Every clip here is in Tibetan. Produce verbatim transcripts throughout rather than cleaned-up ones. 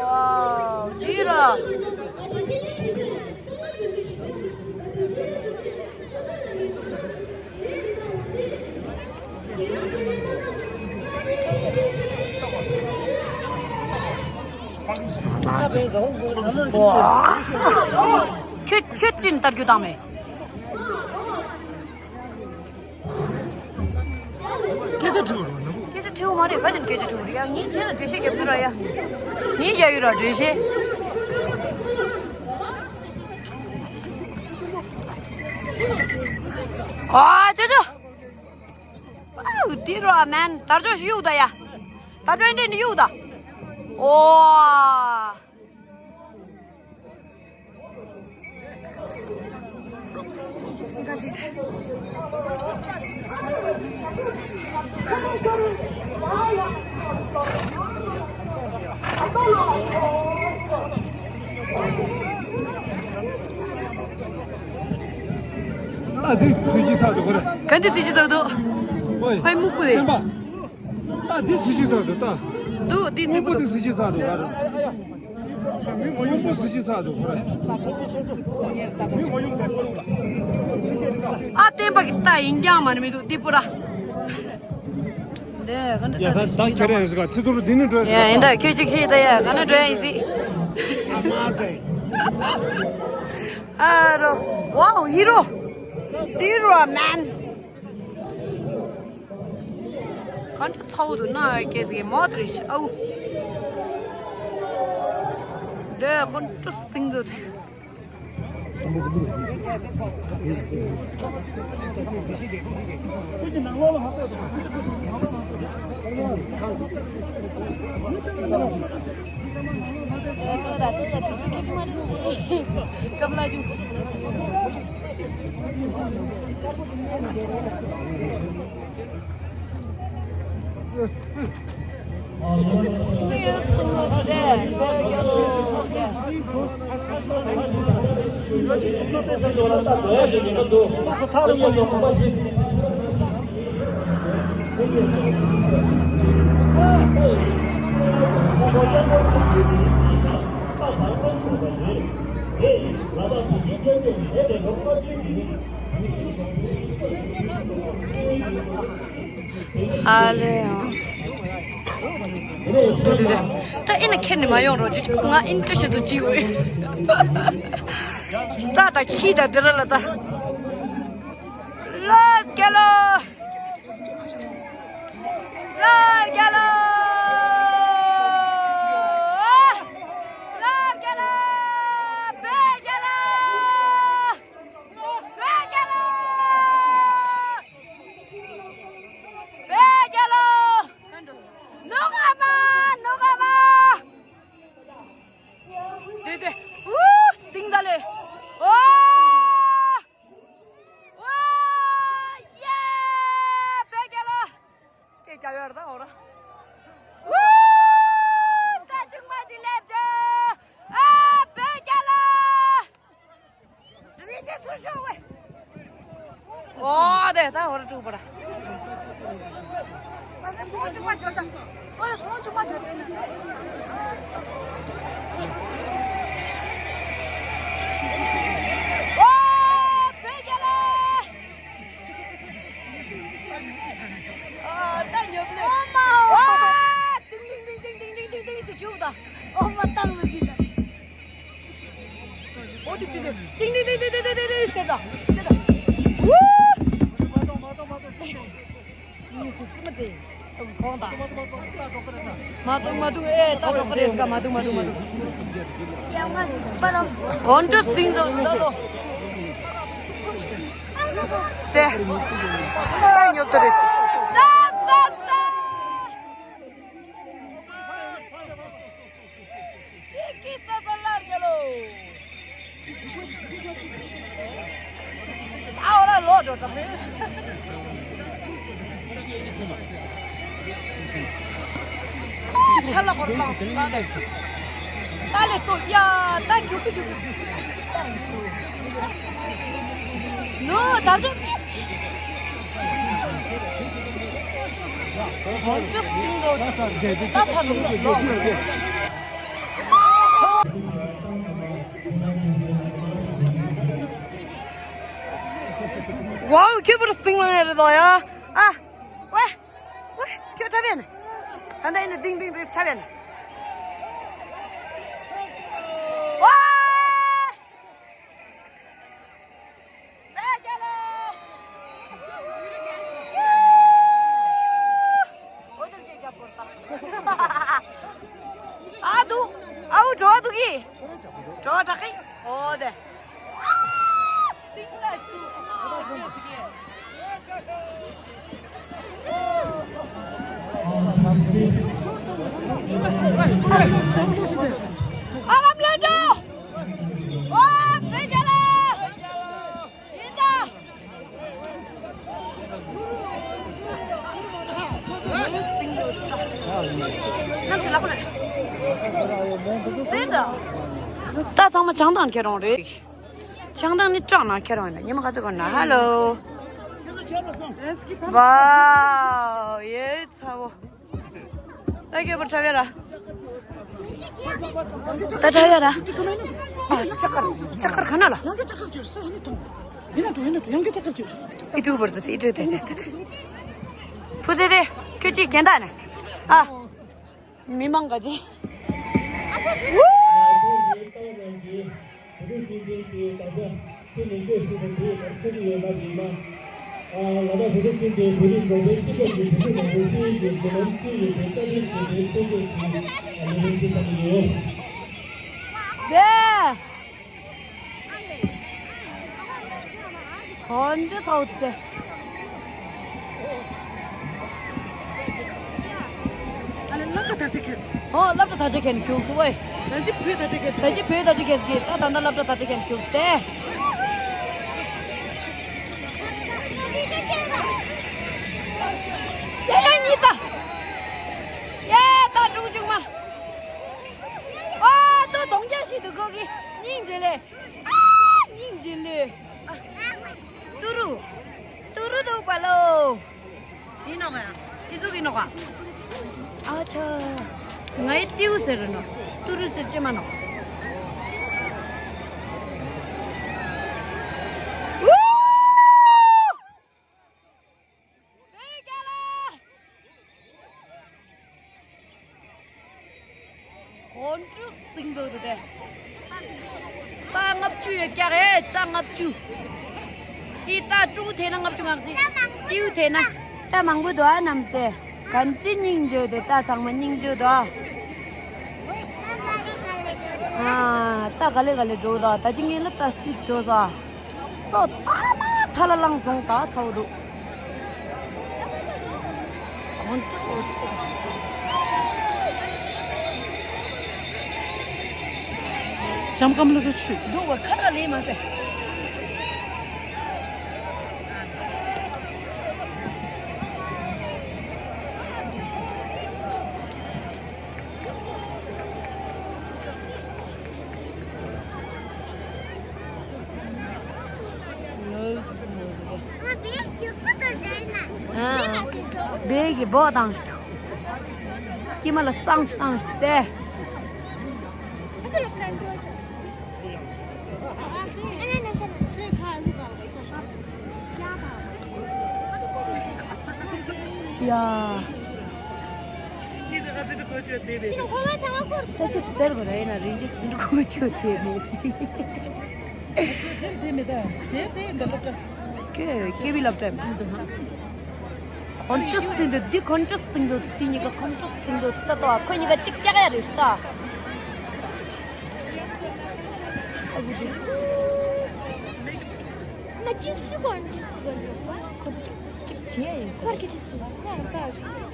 Wow, འདི་ར། ཁྱོད་ཁྱོད་ཅི་ལྟར་རྒྱུ་དང་མེད། སྐད་ཆ་དྲི་བ་རེད་ནམ། སྐད་ཆ་དྲི་བ་མ་རེད། ག་ཅིག་སྐད་ཆ་དྲི་བ་རེད་ཡ། ངས་ཁྱེད་ལ་འགྲེལ་བཤད་རྒྱབ་ཀྱི་ར་ཡ། ངས་རྒྱག་གི་ར་འགྲེལ་བཤད། ཨ་ཅོ་ཅོ། ཨའུ་དེ་རོ་མན། དར་ཅོ་གཡུག་ད་ཡ། དར་ཅོ་འདི་ནི་གཡུག་ད། ཨོ། ཨ་དེ་སྲིད་ཀྱི་ཚར་འདུག་གོ་རེ། ག་འདི་སྲིད་ཀྱི་ཚར་འདུག་ཨོའི། ཕའི་སྨུག་པོ་རེད། སྟོན་པ། ཨ་དེ་སྲིད་ཀྱི་ཚར་འདུག་ད། འདུག་འདི་འདི་སྨུག་པོ་དེ་སྲིད་ཀྱི་ཚར་འདུག་ག་རེ། སྨུག་པོ་སྲིད་ཀྱི་ཚར་འདུག་གོ་རེ། ཨ་སྟོན་པ་གི་ད་ཡིན་རྐྱང་མ་ནི་མི་འདུག་འདི་པོ་ར། ཡ་ད་ད་ཁྱེད་རང་ཡིན་ཟིག་ག་ཚི་ཐུར་འདི་ནི་འགྲོ་ཡ་ཡིན་ཟིག་ག་ད་ཁྱོད་ཅིག་ཤེས་ད་ཡ་ག་ན་འགྲོ་ཡ་ཡིན་ཟིག་ཨ་མ་ཙེ། ཨ་རོ། ཝའོ་ཧི་རོ། ཧི་རོ་མན། ག་འདྲ་ཚ་བོ་འདུག་ན་སྐད་ཟིག་མོ་དེ་རེད་ཤག་ཨའུ། འདི་ག་འདྲ་སིང་འདུག་ཨ་ལེ་ཡང་། དེ་དེ་དེ། ད་ཨེ་ན་ཁྱེར་ནས་མ་ཡོང་རོགས་ཅིག་ང་ཨིན་ཏྲ་ཤི་དུ་ཅིག་འོས། ད་ད་ཁྱི་ད་དེ་ར་ལ་ད། ལོ་སྐྱ་ལོ། ལོ་སྐྱ་ལོ། ལོ་སྐྱ་ལོ། བོད་སྐྱ་ལོ། བོད་རྒྱལ་ལོ། བོད་རྒྱལ་ལོ། ནོ་ག་མ། ནོ་ག་མ། དེ་དེ། ཨུ། སིང་ད་ལེ། ཨོ། ཨོ། ཡེ། བོད་རྒྱལ་ལོ། སྐད་རྒྱག་ཡོད་རེད་ད་འོ་ར། ཨུ། ད་ཅུང་མ་ཅིག་སླེབས་ཅོ། ཨ། བོད་རྒྱལ་ལོ། ཨོ་དེ་ད་འོ་ར་དྲུག་པ་ར། ཨོ་བོད་རྒྱལ་ལོ། ཨ་ད་ཉོབ་ནས། ཨོ་མ། ཨོ། ཏིང་ཏིང་ཏིང་ཏིང་ཏིང་ཏིང་ཏིང་ཟེར་རྒྱུག་ད། ཨོ་མ་བཏང་ལ་གི་ད། ཨོ་ཏི་ཏི་ཏི་ཏིང་ཏིང་ཏིང་ཏིང་ཟེར་ད་ཟེར་ད། ཝུ། གཉིས་སུ་ཙི་མ་ཙི། ཁོང་དང་། མ་འདུག་མ་འདུག་ཨེ་ད་འགྲོ་གི་རེད་ཟེར་ག་མ་འདུག་མ་འདུག་མ་འདུག་གོང་ཁྲོ་སིང་འདུག་ད་ལོ། དེ། ད་ཉོབ་ཏུ་རེད། ས་ས་ས། ཅི་སྐད་ས་ས་ལར་རྒྱལ་ལོ། ཨ་འོ་ལ་ལོག་འགྲོ་དང་མེད། ཁ་ལ་གོར་ལ་ད་ལེ་ཏོ་ཡ་ད་རྒྱུག་གི་རྒྱུག་གི་ནོ་ད་རྒྱུག་ཝའོ། ཁྱོད་པར་སིང་ལང་ཡ་རེད་དོ་ཡ། ཨ། ཝེ། ཝེ། ཁྱོད་འཁྲབ་ཡ་ནི། ད་ལྟ་ཡིན་ན་ཏིང་ཏིང་ཏིང་འཁྲབ་ཡ་ནི། ཝ། ཨ་འདུག་ཨའུ་འགྲོ་འདུག་གི། འགྲོ་དྲག་གི། ཨོ་དེ། ཨ་ལམ་ལོ་འགྲོ། ཨོ་བོད་རྒྱལ་ལོ། ཡིན་ད། ད་ཚང་མ་བྱང་ཐང་ཁྱེར་ཡོང་རེད། བྱང་ཐང་ནི་སྐྲག་ན་ཁྱེར་ཡོང་ཡིན་ན་ཉི་མ་ག་ཚོད་གོན་ན། ཧ་ལོ། ཝའོ། ཡེ་ཚ་བོ། ད་ཁྱོད་པར་འཁྲབ་ཡ་ར། ད་འཁྲབ་ཡ་ར། ཨ། ལྕགས་མཁར། ལྕགས་མཁར་ག་ན་ལ། ཡང་གི་ལྕགས་མཁར་བྱོས། ཡིན་ན་འགྲོ། ཡིན་ན་འགྲོ། ཡང་གི་ལྕགས་མཁར་བྱོས། ཨི་ཀྲུག་བར་དུ་ཨི་ཀྲུག་དེ་དེ་དེ། ཕུ་དེ་དེ། ཁྱོད་ཀྱིས་གན་ད་ནས། ཨ། མི་མང་ག་ཅི། གོན་འདི་ཐོག་སྟེ། ཨ་ལེ་སློབ་གྲྭ་དར་ཆ་ཁྱེར། ཨོ་སློབ་གྲྭ་དར་ཆ་ཁྱེར་ནས་ཁྱུག་སོང་ཝེ། ད་ཅི་བོད་དར་ཆ་ཁྱེར། ད་ཅི་བོད་དར་ཆ་ཁྱེར་གྱིས་ད་ད་ལྟ་སློབ་གྲྭ་དར་ཆ་ཁྱེར་ནས་ཁྱུག་སྟེ། ཡ་ཡ་གཉིས་ད། ཡ་ད་འབྲུག་ཆུང་མ། ཨ་ཏོ་གདོང་རྒྱག་ཤི་འདུག་གོ་གི་སྙིང་རྗེ་ལེ། ཨ་སྙིང་རྗེ་ལེ། ཏུ་རུ། ཏུ་རུ་འདུག་པ་ལོ། ཡིན་ནོག་ཡ། ཨི་ཟུག་ཡིན་ནོག་ཨ། ཨ་ཆ། ང་ཡི་ཏིའུ་ཟེར་རེད་ནོ། ཏུ་རུ་ཟེར་ཅེ་མ་ནོ། ཝུ། གོང་ཀྲུག་སིང་འདུག་དེ། རྟ་ལྔ་བཅུ་ཡོད་ཀྱག་ཨེ། རྟ་ལྔ་བཅུ། ཨི་རྟ་ཀྲུང་ཐེ་ན་ལྔ་བཅུ་ང་གཟིགས། ཏིའུ་ཐེ་ན་རྟ་མང་པོ་འདུག་ཨ། རྣམས་ཏེ་གན་ཅི་སྙིང་རྗེ་དེ། རྟ་ཚང་མ་སྙིང་རྗེ་འདུག་ཨ། རྟ་ག་ལེ་ག་ལེ་འགྲོ་ད། ད་ཅི་ངས་ལ་རྟ་སྐྱིད་འགྲོ་ད། ཏོ་ཐ་མ་ཐ་ལ་ལངས་སོང་ད་ཚ་བོ་འདུག་གོང་ཏོ། ཤམ་ཀམ་ལ་རུ་ཆུ། འདུག་བ་ཁ་ཁ་ལེན་མ་ཟེར། ཨ། བེག་གི་བོག་བཏང་ཞིག་སྐྱི་མ་ལ་སང་ཞིག་བཏང་ཞིག་སྟེ། ཡ། ད་ཅི་ཟེར་དགོས་རེད་ན་རིན་ཆེན་སུ་འགྲོ་གོ་ཆོད་དེ་མེད་ཟིག་དེ་མེད་ད། དེ་དེ་འདི་སློབ་གྲྭ། ཁྱོད་ཀེ་བི་སློབ་གྲྭ་མི་འདུག་ཧ། ཁོང་ཁྲོ་སིང་འདུག་འདི་ཁོང་ཁྲོ་སིང་འདུག་དེ་གཉིས་ཀ་ཁོང་ཁྲོ་སིང་འདུག་ད་ལྟ་ཁོ་གཉིས་ཀ་གཅིག་རྒྱག་ཡ་རེད་ད། ཨ་ཡི་དེ། ང་གཅིག་སུ་གོན་གཅིག་སུ་གོན་ཡོད་པ། ཁོ་ཚོ་གཅིག་གཅིག་བྱེད་ཡ་ཡིན་ས། ཁོར་གི་གཅིག་སུ་གོན། ཁོ་ད།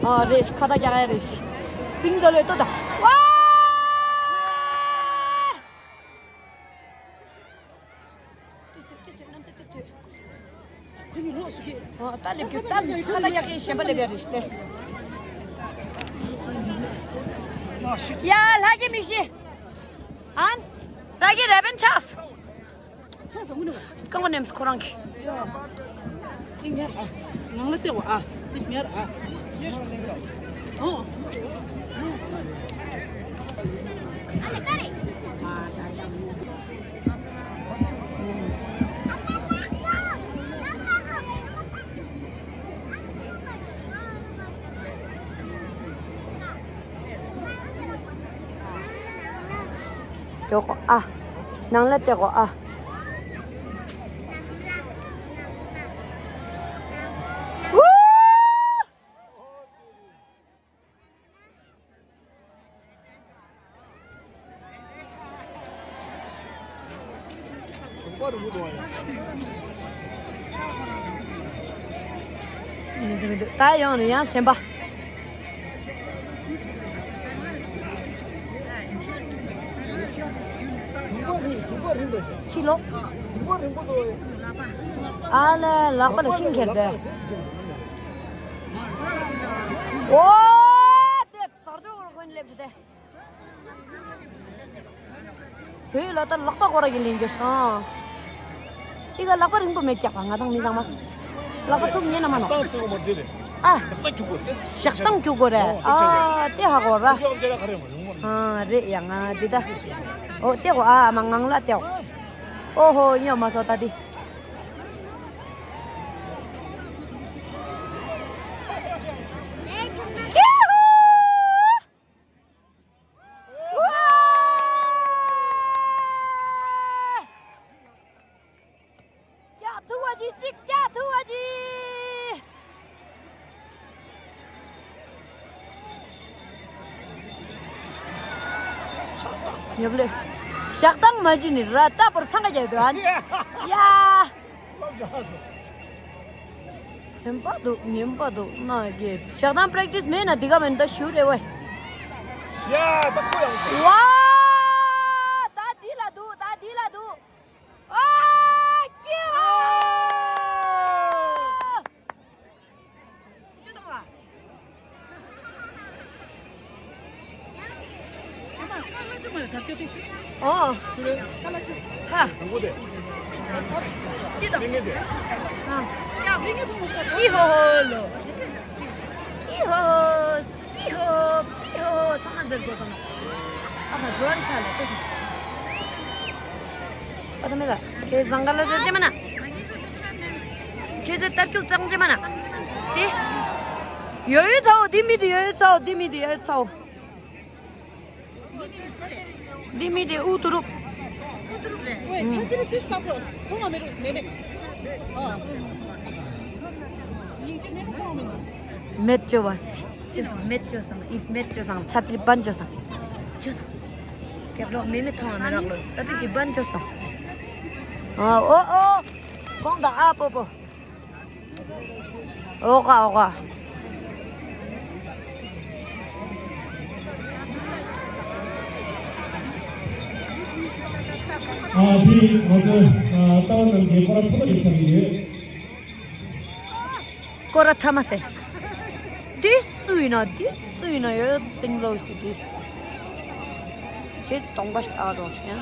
ཨ་རེད། ཁ་བཏགས་རྒྱག་ཡ་རེད། སིང་ག་ལོས་ལྟོས་དང་། ཝ། ཁོ་གཉིས་ལོག་སུ་གི། ཨ་ད་སླེབས་ཀྱི་ད་ཁ་བཏགས་རྒྱག་མཁན་གཞན་པ་སླེབས་ཡ་རེད་ཤི་སྟེ། ཡ་ལྷ་གི་མིག་ཤི། ཨན། ལྷ་གི་རེ་བན་ཆགས། རྐང་པ་ནེམས་ཁོ་རང་གི། འདི་ཉར་ཨ། ནང་ལ་བལྟས་གོ་ཨ། འདི་ཉར་ཨ། ཨོ། ཅོག་ཨ། ནང་ལ་བལྟས་གོ་ཨ། ཝུ། ད་ཡོང་ནས་ཡང་གཞན་པ། ཕྱི་ལོགས། ཨ་ལ་ལག་པ་ལ་ཤིང་ཁྱེར་ཏེ། ཨོ། དེ་དར་ལྕོག་ཁོ་ནས་སླེབས་ཏེ། བོད་ལ་ད་ལག་པ་སྐོར་གྱི་ལེན་རྒྱུ་སོང་། ཨི་ག་ལག་པ་རིང་པོ་མེད་ཀྱག་པ་ང་དང་མི་ཚང་མ། ལག་པ་ཐུག་ཉན་ན་མ་ནོ། ཏང་ཚེ་གོ་མ་དེ་རེད། ཨ། ལག་རྟགས་རྒྱུག་གོ་དེ། ཞག་དང་རྒྱུག་གོ་རེད། ཨ་དེ་ཧ་གོ་ར། ཨ་རེད་ཡ་ང་འདི་ད། ཨོ་དེ་གོ་ཨ་མ་ངང་ལ་དེ་གོ། ཨོ་ཧོ་ཉོ་མ་སོ་ད་དེ། ཀྱག་ཐུག་པ་ཅིག་ཅིག་ཀྱག་ཐུག་པ་ཅིག་ཉབ་ལེ། ཞག་དང་མ་ཅི་ནི་ར་ལྟ་བུར་འཚང་ཁ་རྒྱག་འདུག་ཨ། ཡ། ཉན་པ་འདུག་ཉན་པ་འདུག་ན་གི་ཞག་དང་པྲེག་ཊིས་མེད་ན་འདི་ག་མེད་ད་ཞུ་རེ་བས། ཡ་ད་ཁོ་ཡང་། ཝ། ད་འདི་ལ་འདུག་ད་འདི་ལ་འདུག་ཨ་ཀྱི་ཧོ། ཅི་དང་བ། ཨ་མ་ཀ་ལ་ཅི་མ་ད་ཀྱི་ཏི། ཨོ། ཧ། ཅི་དང་། ཨ། ཀྱི་ཧོ་ཧོ་ལོ། ཀྱི་ཧོ་ཧོ། ཀྱི་ཧོ་ཧོ། ཀྱི་ཧོ་ཧོ། ཚང་མ་འཛེར་དགོས་དང་། ཨ་ཧ་འགྲོ་ཨ་ཆ་ལ་ཏོ། ཨ་ད་མེད་ལ། ཁྱེད་ཟང་ག་ལ་ཟེར་ཅེ་མ་ན། ཁྱེད་ཚོ་སྟབས་ཀྱུག་གཙང་ཅེ་མ་ན། དེ། ཡོ་ཡོ་ཚའོ་འདི་མི་དེ་ཡོ་ཡོ་ཚའོ་འདི་མི་དེ་ཡོ་ཡོ་ཚའོ། འདི་མི་དེ་ཨུ་ཏུ་རུབ། ཨུ་ཏུ་རུབ་རེད། ཨུ་ཏུ་རུབ་རེད། མེད་ཅོ་བ་སི། ཅི་སོང་མེད་ཅོ་སང་ཨི་མེད་ཅོ་སང་ཆ་ཏི་བན་ཅོ་སང་། ཅོ་སང་། རྒྱབ་ལོག་མེ་མེ་ཐོང་བ་མི་རག་ལོ་ད་ཏི་གི་བན་ཅོ་སང་། ཨ་ཨོ་ཨོ། གོང་དང་ཨ་པོ་པོ། ཨོ་ག་ཨོ་ག། ཨ་དེ་ང་ཚོ་ལྟ་བ་རྣམས་ཀྱིས་སྐོར་ར་ཐོག་ལ་འཁྱམས་ཡོད། སྐོར་ར་ཐ་མ་ཟེར། དེ་སུ་ཡིན་ན་དེ་སུ་ཡིན་ན་ཡོད་སྟེང་ལོ་ཞིག་དེ། ཁྱེད་གདོང་པ་ཞིག་ཨ་རོགས་ཡང་།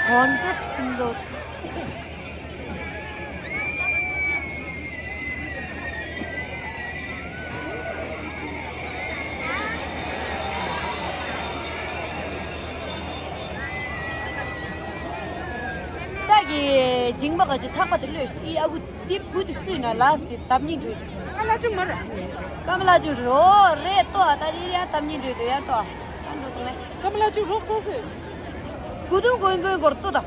གོན་ཏེ་སིང་ལོ། ད་གི་འཇིང་པ་ག་ཅུ་ཐག་པ་དེ་ལོས་ཨི་ཨ་གུ་དེ་བུ་དེ་སུས་ན་ལ་དེ་དམ་ཉིན་འགྲོ། ཀ་མ་ལ་ཅུ་མ་རེད། ཀ་མ་ལ་ཅུ་རོ་རེད་ཏོ་ད་ཡི་ཡ་དམ་ཉིན་འགྲོ་དོ་ཡ་ཏོ། ཀ་མ་ལ་ཅུ་རོགས་ཚོ་སུས། གུ་དུང་གོན་གོན་གོར་ཏོ་ད།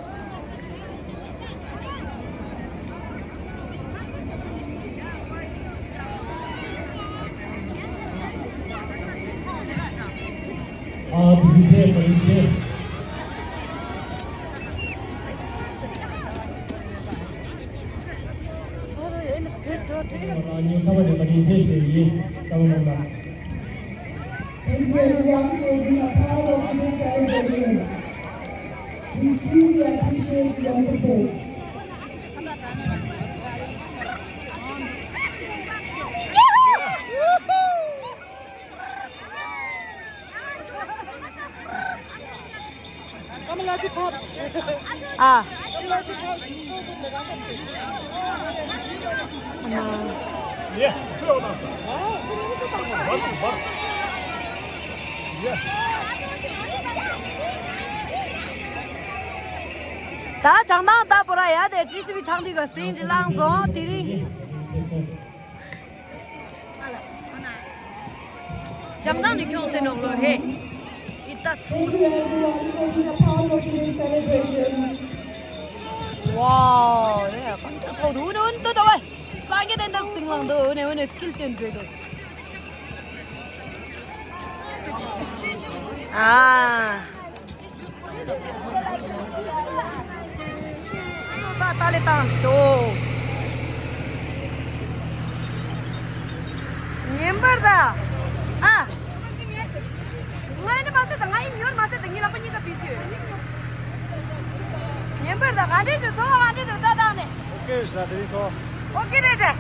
Thank you, everyone, for being a part of this celebration. We truly appreciate your support. ཨ། ད་བྱང་ཐང་ལྟ་བུ་ར་ཡ་དེ་ཏི་སི་བི་ཁྲང་དུས་ག་སིང་ཅི་ལང་སོང་དེ་རིང་། བྱང་ཐང་ནས་ཁྱོངས་ཏེ་འགྲོ་གི་ལོ་ཧེ། ཨི་ཏ། ཝའོ། ཡ་ཀམ་ཏ་ཐོ་རུ་ནོན་ཏོ་ཏོ་ཝེ། སངས་རྒྱས་བསྟན་དར་སིང་ལང་དོ་ཨོ་ནེ་ཨོ་ནེ་སྐིལ་ཏེན་འགྲོ་དོ། ཨ། ད་ད་ལེ་བཏང་དོ། ཉན་པར་ད། ཨ། ང་ཡིན་མ་ཟད་ད་ང་ཡིན་ཡོད་མ་ཟད་ད་ངའི་ལག་པ་གཉིས་ཀ་བི་ཟི་ཡོད། ཉན་པར་ད་ག་འདྲས་འདྲ་ཚོ་ག་འདྲས་འདྲ་ད་བཏང་ནས། ཨོ་ཀེ་ཤ་དེ་རིང་ཚོ། ཨོ་ཀེ་རེད་རེད།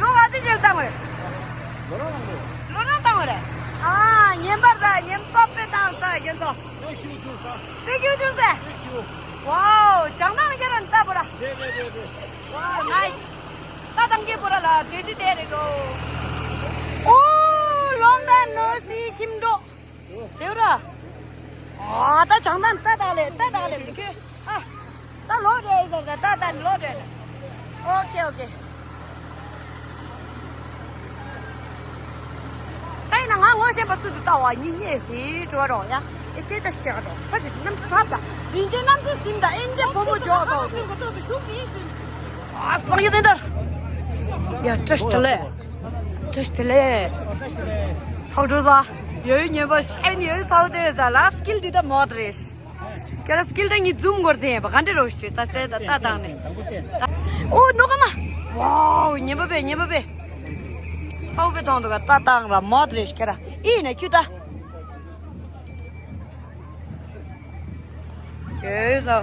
ལོ་ག་ཚོད་ཅིག་བཏང་བས། ལོ་རང་བཏང་བས། ལོ་རང་བཏང་བས་རེད། ཨ་ཉན་པར་ད་ཉན་པ་དཔེ་བཏང་ས་ཡིན་ཚོ། དཔེ་ཁྱུ་ཆུང་ས། དཔེ་ཁྱུ་ཆུང་ས། དཔེ་ཁྱུ། ཝའོ་བྱང་ཐང་རྒྱ་ར་ནི་ལྟ་བུ་ར། རེད་རེད་རེད་རེད། ཝའོ་ནའི་སི། ད་ཐང་གི་བུ་ར་ལ་འདྲེ་སི་དེ་རེད་དོ། ཨོ་ལོང་ད་ནོ་སི་ཁྱིམ་འགྲོ། དེ་ར། ཨ་ད་བྱང་ཐང་ལྟ་ད་ལེ་ལྟ་ད་ལེ་མི་ཁྱོད། ཨ། ད་ལོག་འགྲོ་ཡིན་ཟེར་ད་ད་ད་ལོག་འགྲོ་ཡིན། ཨོ་ཁེ་ཨོ་ཁེ། ད་ཡིན་ན་ང་ངོ་ཤེས་པ་སུ་དུ་ལྟ་བ་ཉིད་ཉེས་སི་འགྲོ་རོགས་ཡ། ཨེ་སྐད་ཆ་ཤེས་རོགས་ཕ་ཞིག་ནམ་ཕབ་ད། རིན་ཆེན་རྣམ་སྲས་ཟིན་ད་ཨིན་ཇི་ཕོ་མོ་འཇོག་ཐོག་ཏུ། ཨ་སངས་རྒྱས་བསྟན་དར། ཡ་བཀྲ་ཤིས་བདེ་ལེགས། བཀྲ་ཤིས་བདེ་ལེགས། ཚོགས་གྲོལ་ས། ཡོད་ཉན་པ་ཤེས་ཡོད་ཚོགས་དེ་ས་ལ་སྐིལ་འདི་ད་མོ་ཏ་རེད། ཁྱེད་རང་སྐིལ་ད་ངའི་འཛུམ་སྐོར་དེ་ཡིན་པ་ག་འདྲ་རོགས་ཞུ་ད་སེ་ད་ལྟ་བཏང་ནས། ཨོ་ནོ་ཀ་མ། ཝའོ་ཉན་པ་པེ་ཉན་པ་པེ། ཚོགས་པའི་ཐོང་དུ་ག་ལྟ་བཏང་ར་མོ་ཏ་རེད་ཁྱེད་རང་ཨི་ནས་ཁྱུ་ད། ཡོད་ཟོ།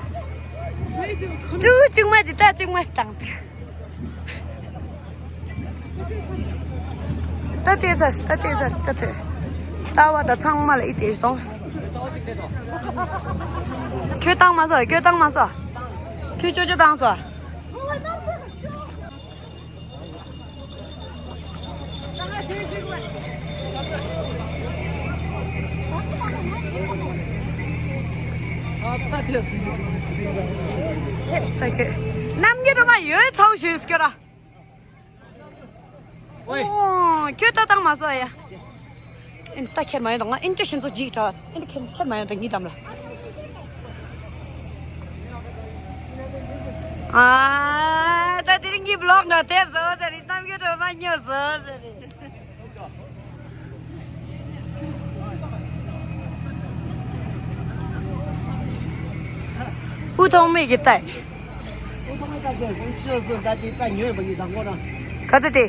ཀྲུ་གཅིག་མ་ཅི་ལྟ་གཅིག་མ་ཞིག་བཏང་འདུག་ད་ལྟའི་ཚར་ད་ལྟའི་ཚར་ད་ལྟའི། ལྟ་བ་ད་ཚང་མ་ལ་ཨི་དེ་སོང་། ཁྱོད་བཏང་མ་སོང་ཁྱོད་བཏང་མ་སོང་། ཁྱོད་ཅོ་ཅོ་བཏང་སོང་། ཐེབས་ས་ཁྱོད། རྣམ་རྒྱལ་རུ་མ་ཡོད་ཚའུ་ཞོས་སྐྱོ་ར། ཨོ། ཁྱོད་ད་བཏང་མ་སོང་ཡ། ཨིན་ད་ཁྱེར་མ་ཡོང་དང་ང་ཨིན་ཏེ་ཤིན་ཚོ་ཇིག་ཁྲ་ཨིན་ཁྱེར་ཁྱེར་མ་ཡོང་དང་ངི་དམ་ལ། ཨ་ད་དེ་རིང་གི་བི་ལོག་འདྲ་དེབ་བཟོ་ཟེར་རེད་གཏམ་རྒྱུད་འདྲ་མ་ཉོ་བཟོ་ཟེར་རེད། ཨུ་ཐོང་མེད་ཀྱི་ལྟ། ག་ཚོད་དེ།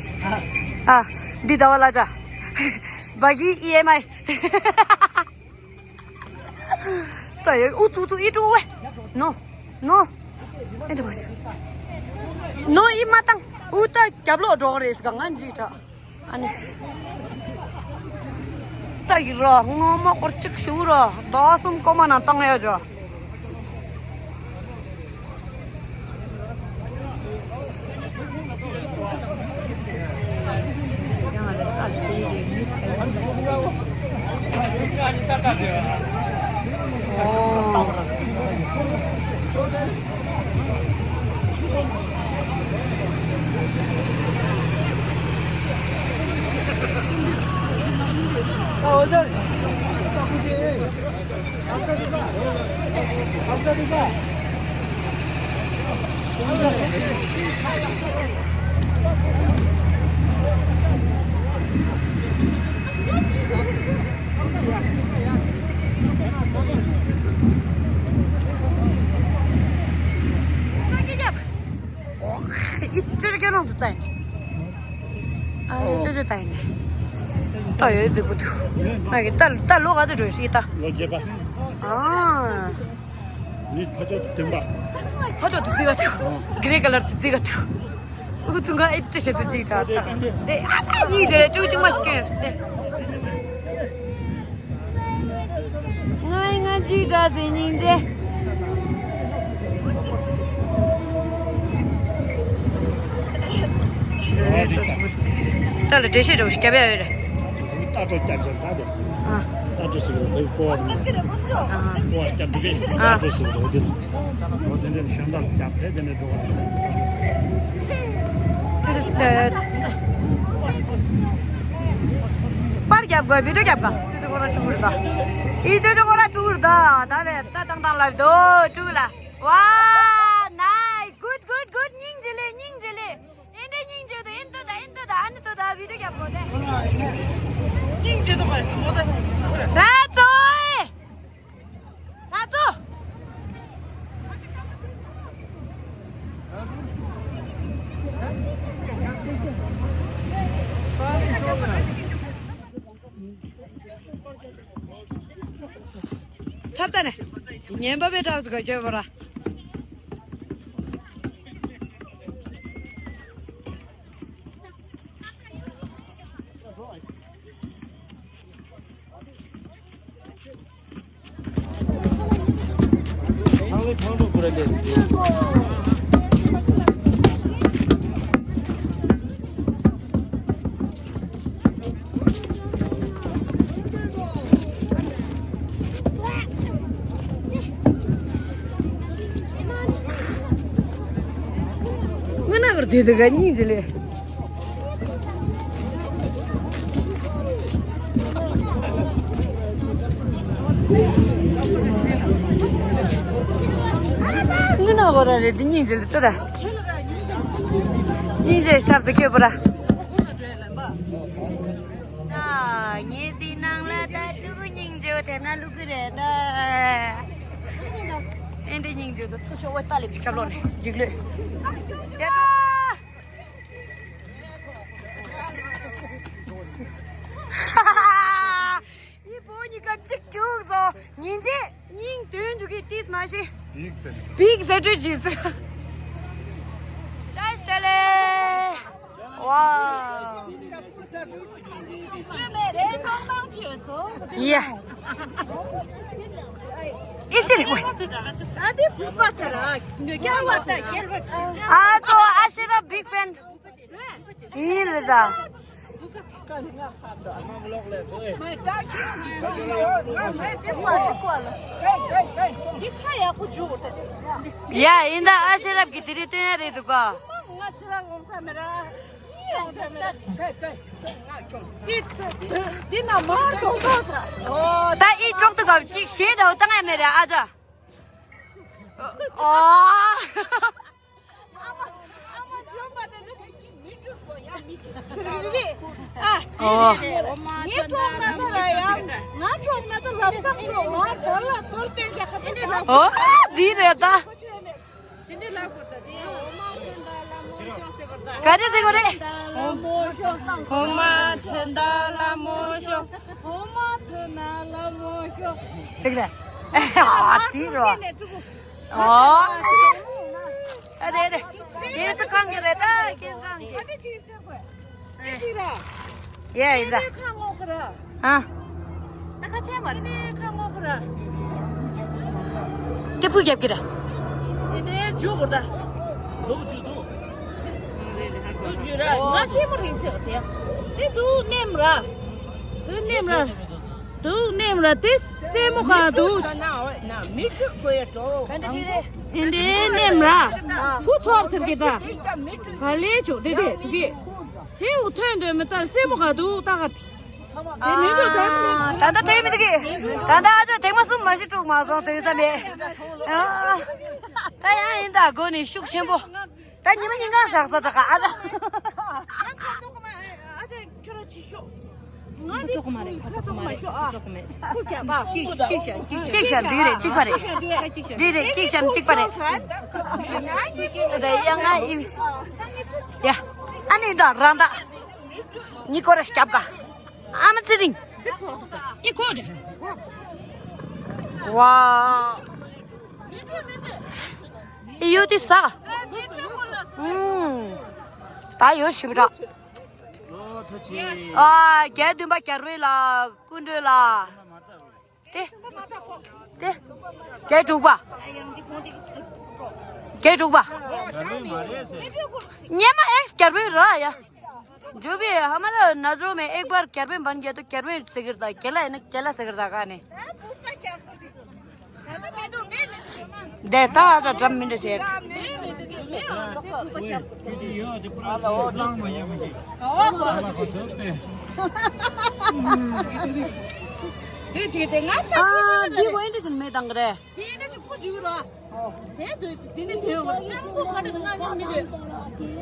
ཨ། འདི་ཟླ་བ་ལ་ཅག་བ་གི་ཨི་ཨེམ་ཨའི། ད་ཡ་ཨུ་ཙུ་ཙུ་ཨི་ཀྲུ་ཝེ། ནོ། ནོ། ཨེ་འདྲ་མ་བྱེད། ནོ་ཨི་མ་བཏང་། ཨུ་ད་རྒྱབ་ལོག་འགྲོ་གི་རེད་ཟེར་ག་ང་འདྲི་དྲག་ཨ་ནི། ད་ཡི་ར་སྔོན་མ་སྐོར་གཅིག་ཞུ་ར་ཟླ་གསུམ་གོང་མ་ནང་བཏང་ཡ་ཇོ། ཨི་ཅོ་ཅོ་སྐད་ནང་དུ་བཏང་ཡིན། ཨ་ལེ་ཅོ་ཅོ་བཏང་ཡིན། ལྟ་ཡོད་རྫིག་པོ་འདུག་ང་གི་ལྟ་ལྟ་ལོ་ག་ཚོད་འགྲོ་ཞིག་ལྟ། ལོ་བརྒྱད་པ། ཨ། ནི་ཕ་ཆོས་དུ་ལྡན་པ། ཕ་ཆོས་དུ་རྫིག་ག་ཐུག་གྷི་རེ་ཀ་ལར་དུ་རྫིག་ག་ཐུག་ཨུ་ཚུགས་ང་ཨེ་ཏི་ཤེས་ཚུལ་ཅིག་ད་ད། དེ་ཨ་ཙི་གཉིས་དེ་ཀྲུག་ཅིག་མ་ཤི་ཀྱོན་སྟེ། ང་ང་ཅིག་ད་ཟེར་སྙིང་རྗེ། ད་ལ་འགྲེལ་བཤད་འདྲ་བོ་ཞིག་རྒྱབ་ཡ་ཡོད་རེད། ལྟ་གྲུ་རྒྱབ་ཀྱི་ད་དེ། ཨ། ལྟ་གྲུ་ཟེར་གི་རེད། ཀོ་བ་རེད། ཨ། ཀོ་བ་རྒྱབ་འདུག་གས། ཨ། ལྟ་གྲུ་ཟེར་གི་རེད་དེ། འོ་དེ་འདྲའི་ཤོང་ཐབས་རྒྱབ་དེ་དེ་འདྲའི་འགྲོ་བ་རེད། པར་རྒྱབ་དགོས། བི་ཌིའོ་རྒྱབ་ག་ཅོ་ཅོ་ཁོ་ར་ཀྲུ་གུར་ད། ཨི་ཅོ་ཅོ་ཁོ་ར་ཀྲུ་གུར་ད། ད་རེད་ད་ཏང་ཏང་ལབ་དོ་ཀྲུ་གུ་ལ། ཝ། ནའི་སི། གུཌ་གུཌ་གུཌ། སྙིང་རྗེ་ལེ། སྙིང་རྗེ་ལེ། ཨེ་འདྲ་སྙིང་རྗེ་འདུག་ཨེ་འདྲ་ད་ཨེ་འདྲ་ད་ཨ་ནི་ད་ད་བི་ཌིའོ་རྒྱབ་དགོས་ཏེ། སྙིང་རྗེ་འདུག་ག་མོ་ད། ད་ཙོ་ཨེ། ད་ཙོ། ཐབ་ཚ་ནས། ཉན་པ་པའི་ཐབ་ཚ་ག་ཁྱོད་བོ་ར། ང་ན་གར་དེ་དེ་ག་སྙིང་རྗེ་ལེ། ངི་ན་གོ་ར་རེད་དེ་སྙིང་རྗེ་ལེ་ཏི་ར། སྙིང་རྗེ་ཐབས་སུ་ཁྱོད་པོ་ར། ད་ངས་འདི་ནང་ལ་ད་ཀྲུ་གུ་སྙིང་རྗེ་བོ་དེ་ན་བླུག་གི་རེད་ད། ཨེ་འདྲ་སྙིང་རྗེ་འདུག་ཚུར་ཤོག་ཝེ་ཏཱ་ལེབ་ཅིག་ཁྱབ་ལོག་ནས་འཇིགས་ལོས། ཡ་ཏོ། ཡི་བོ་གཉིས་ཀ་གཅིག་རྒྱུགས་སོ། ཉིན་རྗེས་སྙིང་དོན་འཇུག་གི་ཏིས་མ་ཤེས། བིག་ཟེར། བིག་ཟེར་དུས་ཇི་སི། བཀྲ་ཤིས་བདེ་ལེགས། ཝའོ། ཡ། ཨེ་ཅི་རེད་ཝེ། ཨ་ཙོ་ཨ་ཤེ་ར་བིག་ཕེན། ཡིན་རེད་ད། ཡ་ཡིན་ད། ཨ་ཤེ་རབ་ཀྱི་དེ་རིང་སྟོན་ཡ་རེད་འདུག་ག། ད་ཨི་ཅོག་ཏུ་གབ་ཅིག་ཞེས་ད་བཏང་ཡ་མེད་རེད་ཨ་ཅག་ཨོ། ཨོ། ཨོ། འདི་རེད་ད། ག་རེ་ཟེར་དགོས་རེད། འོ་མ་ཐོན་ད་ལ་མོ་ཤོག་འོ་མ་ཐོན་ད་ལ་མོ་ཤོག་འོ་མ་ཐོན་ད་ལ་མོ་ཤོག་ཟེར་གི་རེད། ཨ་དེ་རོ། ཨོ། ཨ་རེད་རེད། ཁྱེད་ཚོ་གང་གི་རེད་ད། ཁྱེད་ཚོ་གང་གི། ཨ་ནི་ཅི་ཟེར་དགོས། ཨ་ཅི་ར། ཡ་ཡིན་ད། ཨ་ནི་ཁ་ངོ་གི་ར། ཨ། ད་ཁ་ཆེ་མ་རེད། ཨ་ནི་ཁ་ངོ་གི་ར། ཏི་ཕུ་རྒྱབ་ཀྱི་ར། ཨ་ནི་འཇུ་གི་ར། འདུག་འཇུ་འདུག་འདུག་འཇུ་ར། ང་སེ་མོ་རིང་སེ་དེ། དེ་འདུག་ནེམ་ར། འདུག་ནེམ་ར། འདུག་ནེམ་ར་དེ་སེ་མོ་ག་འདུག་མི་ཤུགས་དགོས་ཡ་འགྲོ། ག་འདྲ་ཞིག་རེད། དེ་འདྲའི་ནེམ་ར། ཨ། ཧུ་ཚོབ་ཟེར་གི་ད། ག་ལེ་ཆུ་དེ་དེ་དུ་གི། དེ་འུ་ཐོན་འདོད་མི་ལྟར་སེ་མོ་ག་འདུག་ལྟ་ག་དེ། དེ་མི་འདུག་ད། ད་ལྟ་དེ་མི་འདུག་གི། ད་ལྟ་ཨ་ཅོ་དེ་མ་གསུམ་མ་ཞིག་དཀྲུག་མ་སོང་དེ་ཙམ་མེད། ཨ། ད་ཡང་ཡིན་ད་དགོས་ནི་ཤུགས་ཆེན་པོ། ད་ཉི་མ་ཉིན་གང་ཞག་ས་ད་ག་ཨ་ད། ཁ་ཚོགས་མ་རེད། ཁ་ཚོགས་མ་རེད། ཁ་ཚོགས་མ་ཤོག་ཨ། ཁུ་རྒྱབ་པ། གཅིག་གཅིག་བྱ་གཅིག་བྱ། གཅིག་བྱ་འགྲིག་རེད། གཅིག་པ་རེད། འགྲིག་རེད། གཅིག་བྱ་འགྲིག་པ་རེད། ད་ཡ་ང་ཡིན། ཡ། ཨ་ནི་ད་རང་ད། ཉི་ཀོ་ར་རྒྱབ་ག་ཨ་མ་ཚེ་རིང་། ཉི་ཀོ་ར། ཝའོ། ཨི་ཡོད་དེ་ས། ཨུམ། ད་ཡོད་ཞིབ་ར། ཨ། བརྒྱད་བདུན་པ་རྒྱལ་བོའི་ལ་སྐུ་མགྲོན་ལ། དེ། དེ། བརྒྱད་དྲུག་པ། བརྒྱད་དྲུག་པ། སྙེ་མ་ཨེགས་རྒྱལ་བོའི་ར་ཡ། जो भी है, हमारा नजरों में एक बार कैरबिन बन गया तो कैरबिन ज़िक्र था, केला है ना, केला ज़िक्र था गाने। दे ता आजा drum minute share.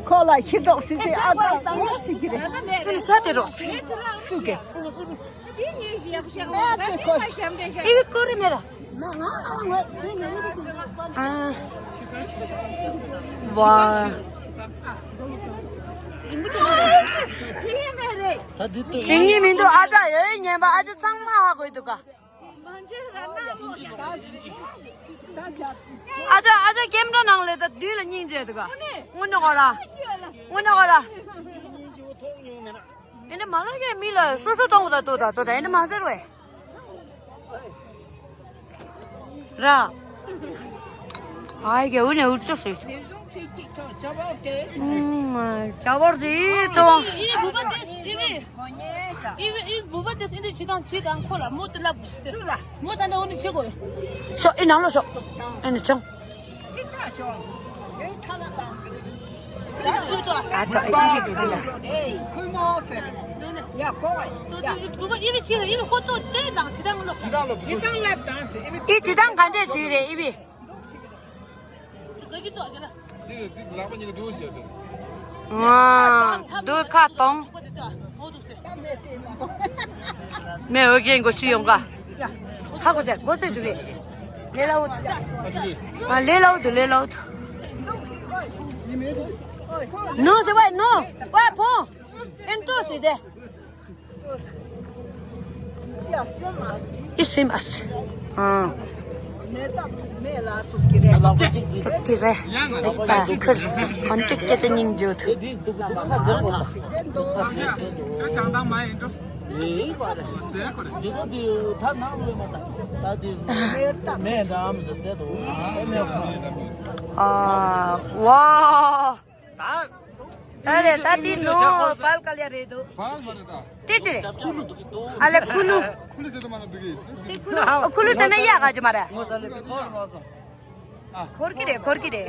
ཁོ་ལ་ཤི་དྲོགས་ཤི་ཚེ་ཨ་ད་ང་སུ་གི་རེད། ཨེ་ནི་ཆ་དེ་རོགས་སུ་གི། ཨེ་ཚེ་ཁོ་ཨེ་བི་ཀོ་རི་མེ་ར། ཨ་ཝ། ཇི་སྙེད་མི་འདུག་ཨ་ཅག་ཡོད་ཉན་པ་ཨ་ཅག་ཚང་མ་ཧ་གོ་འདུག་ག་ཨ་ཅག་ཨ་ཅག་ཀེམ་ར་ནང་ལས་ད་བདུན་ལ་སྙིང་རྗེ་འདུག་ག་དངོས་གནས་གོ་ར། དངོས་གནས་གོ་ར། ཨེ་འདྲ་མ་ལོ་གས་མི་ལ་སོ་སོ་གཏོང་བ་ད་ལྟོ་ད་ལྟོ་ད་ཨེ་འདྲ་མ་ཟེར་བས། ར། ཨའི་གེ་འུ་ནས་འུ་ཚོ་ཟེར། ཨུམ། བྱ་བར་ཟེར་དོ། ཨི་བུ་པ་དེས་ཨི་བི། ཨི་བི་ཨི་བུ་པ་དེས་ཨི་འདི་ཇི་དང་ཇི་དང་ཁོ་ལ་མོ་དེ་ལབ་དགོས་ཤི་དེ། མོ་ད་ལྟ་འུ་ནས་བྱེད་དགོས། ཤོག་ཨི་ནང་ལོ་ཤོག་ཨི་ནས་ཆང་། ཨ་ད་ཨི་བི་ཟེར་ལ། ཨི་བུ་པ་ཨི་བི་བྱེད་ལ་ཨི་བི་ཁོ་ཏོ་དེ་དང་ཇི་དང་ལོ། ཇི་དང་ལབ་དང་ཨི་བི། ཨི་ཇི་དང་ག་འདྲས་བྱེད་རེད་ཨི་བི། འདི་རེད། འདི་ལག་པ་གཉིས་ཀ་འདུག་ཟེར་དེ། ཨ། འདུག་ཁ་གཏོང་། མེ་འོ་ཁེ་མགོ་ཤི་ཡོང་ག་ཧ་གོ་ཟེར་མགོ་ཚོས་འདུག་གས། ལེ་ལ་འུ་ཐུ། ཨ་ལེ་ལ་འུ་ཐུ་ལེ་ལ་འུ་ཐུ། ནོ་ཟེར་བས་ནོ། བས་ཕོ། ཨེན་ཏོ་ཟེར་དེ། ཡ་སེམས་ཨ། ཨི་སེམས་ཨ་སི། ཨ། མེ་ཏོག་མེ་ལ་ཚུགས་ཀྱི་རེད། ཚུགས་ཀྱི་རེད། འདི་ད་ཁུར་ཁོང་ཁྲིག་སྐད་ཆ་སྙིང་རྗེ་ཐུབ། ཁྱོད་བྱང་ཐང་མ་ཡིན་འགྲོ། དེ་ཁོ་རེད། ཨ་ཝ། ད་རེད་ད་དེ་ནོ་བལ་ཀ་ལ་ཡ་རེད་འདུག་བལ་མ་རེད་ད། དེ་ཅི་རེད། ཨ་ལེ་ཁུ་ལུ། ཁུ་ལུ་ཟེར་དུ་མ་ན་འདུག་གི། དེ་ཁུ་ལུ། ཨོ་ཁུ་ལུ་ཟེར་ན་ཡ་ག་ཅི་མ་རེད། ཁོར་གི་རེད་ཁོར་གི་རེད།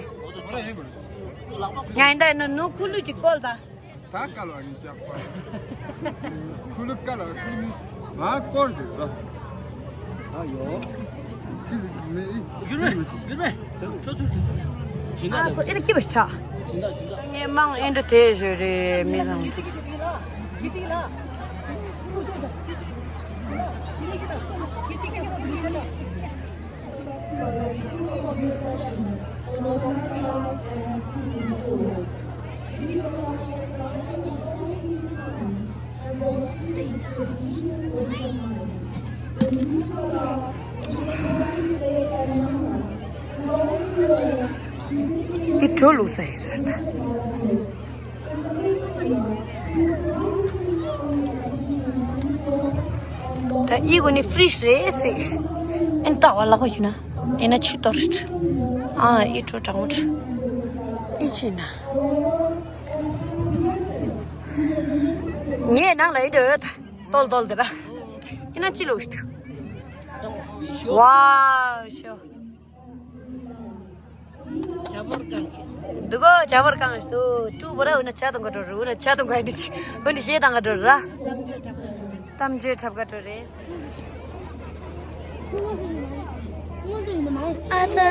ང་ཡིན་ད་ཡིན་ན་ནོ་ཁུ་ལུ་ཅིག་བཀོལ་ད། ད་ཀ་ལ་ནི་ཀྱག་པ། ཁུ་ལུ་ཀ་ལ་ཁུ་ལུ་མི། ང་སྐོར་ཟེར་ར། ཨ་ཡོ། ཁྱི་ལུ་མི་ཨི། གུར་མེ། གུར་མེ། ཁྱོད་ཚོ་ཁྱོད་ཚོ། ཇི་འདྲ་ཨ་ཁོ་ཨེ་ན་ཁྱི་བ་ཆ། ཇི་འདྲ་ཇི་འདྲ། ངས་མང་ཨེ་འདྲ་དེ་བཞོས་རེད་མི་ཚང་། འདི་གྲོ་བླུགས་ས་ཡིན་ཟེར་ད། ད་ཨི་གོ་ནི་ཕི་རིཇ་རེད་ཟེར། ཨེ་ན་ལྟ་བ་ལག་པ་ཡིན་ན་ཨེ་ན་ཆུ་གཏོར་རེད། ཨ་ཨི་གྲོ་གྲང་མོ་རེད། ཨི་ཆེ་ན། ངས་ནང་ལ་ཨི་འདྲ་ཡོད་ད། ཏོལ་ཏོལ་དེ་ར། ཨེ་ན་ཅི་ལོག་ཤི་ཐུ། ཝའོ་ཤོ། འདུག་གོ་བྱ་བར་གང་ཞིག་ཏུ་ཀྲུ་བོ་ར་འུ་ན་ཆ་དང་ག་འགྲོ་རུ་འུ་ན་ཆ་དང་ག་འདི་ཆི་འུ་ནི་ཤེས་དང་ག་འགྲོ་རུ་ར། གཏམ་བརྗོད་འཁྲབ་ག་འགྲོ་རེད། ཨ་ཙི་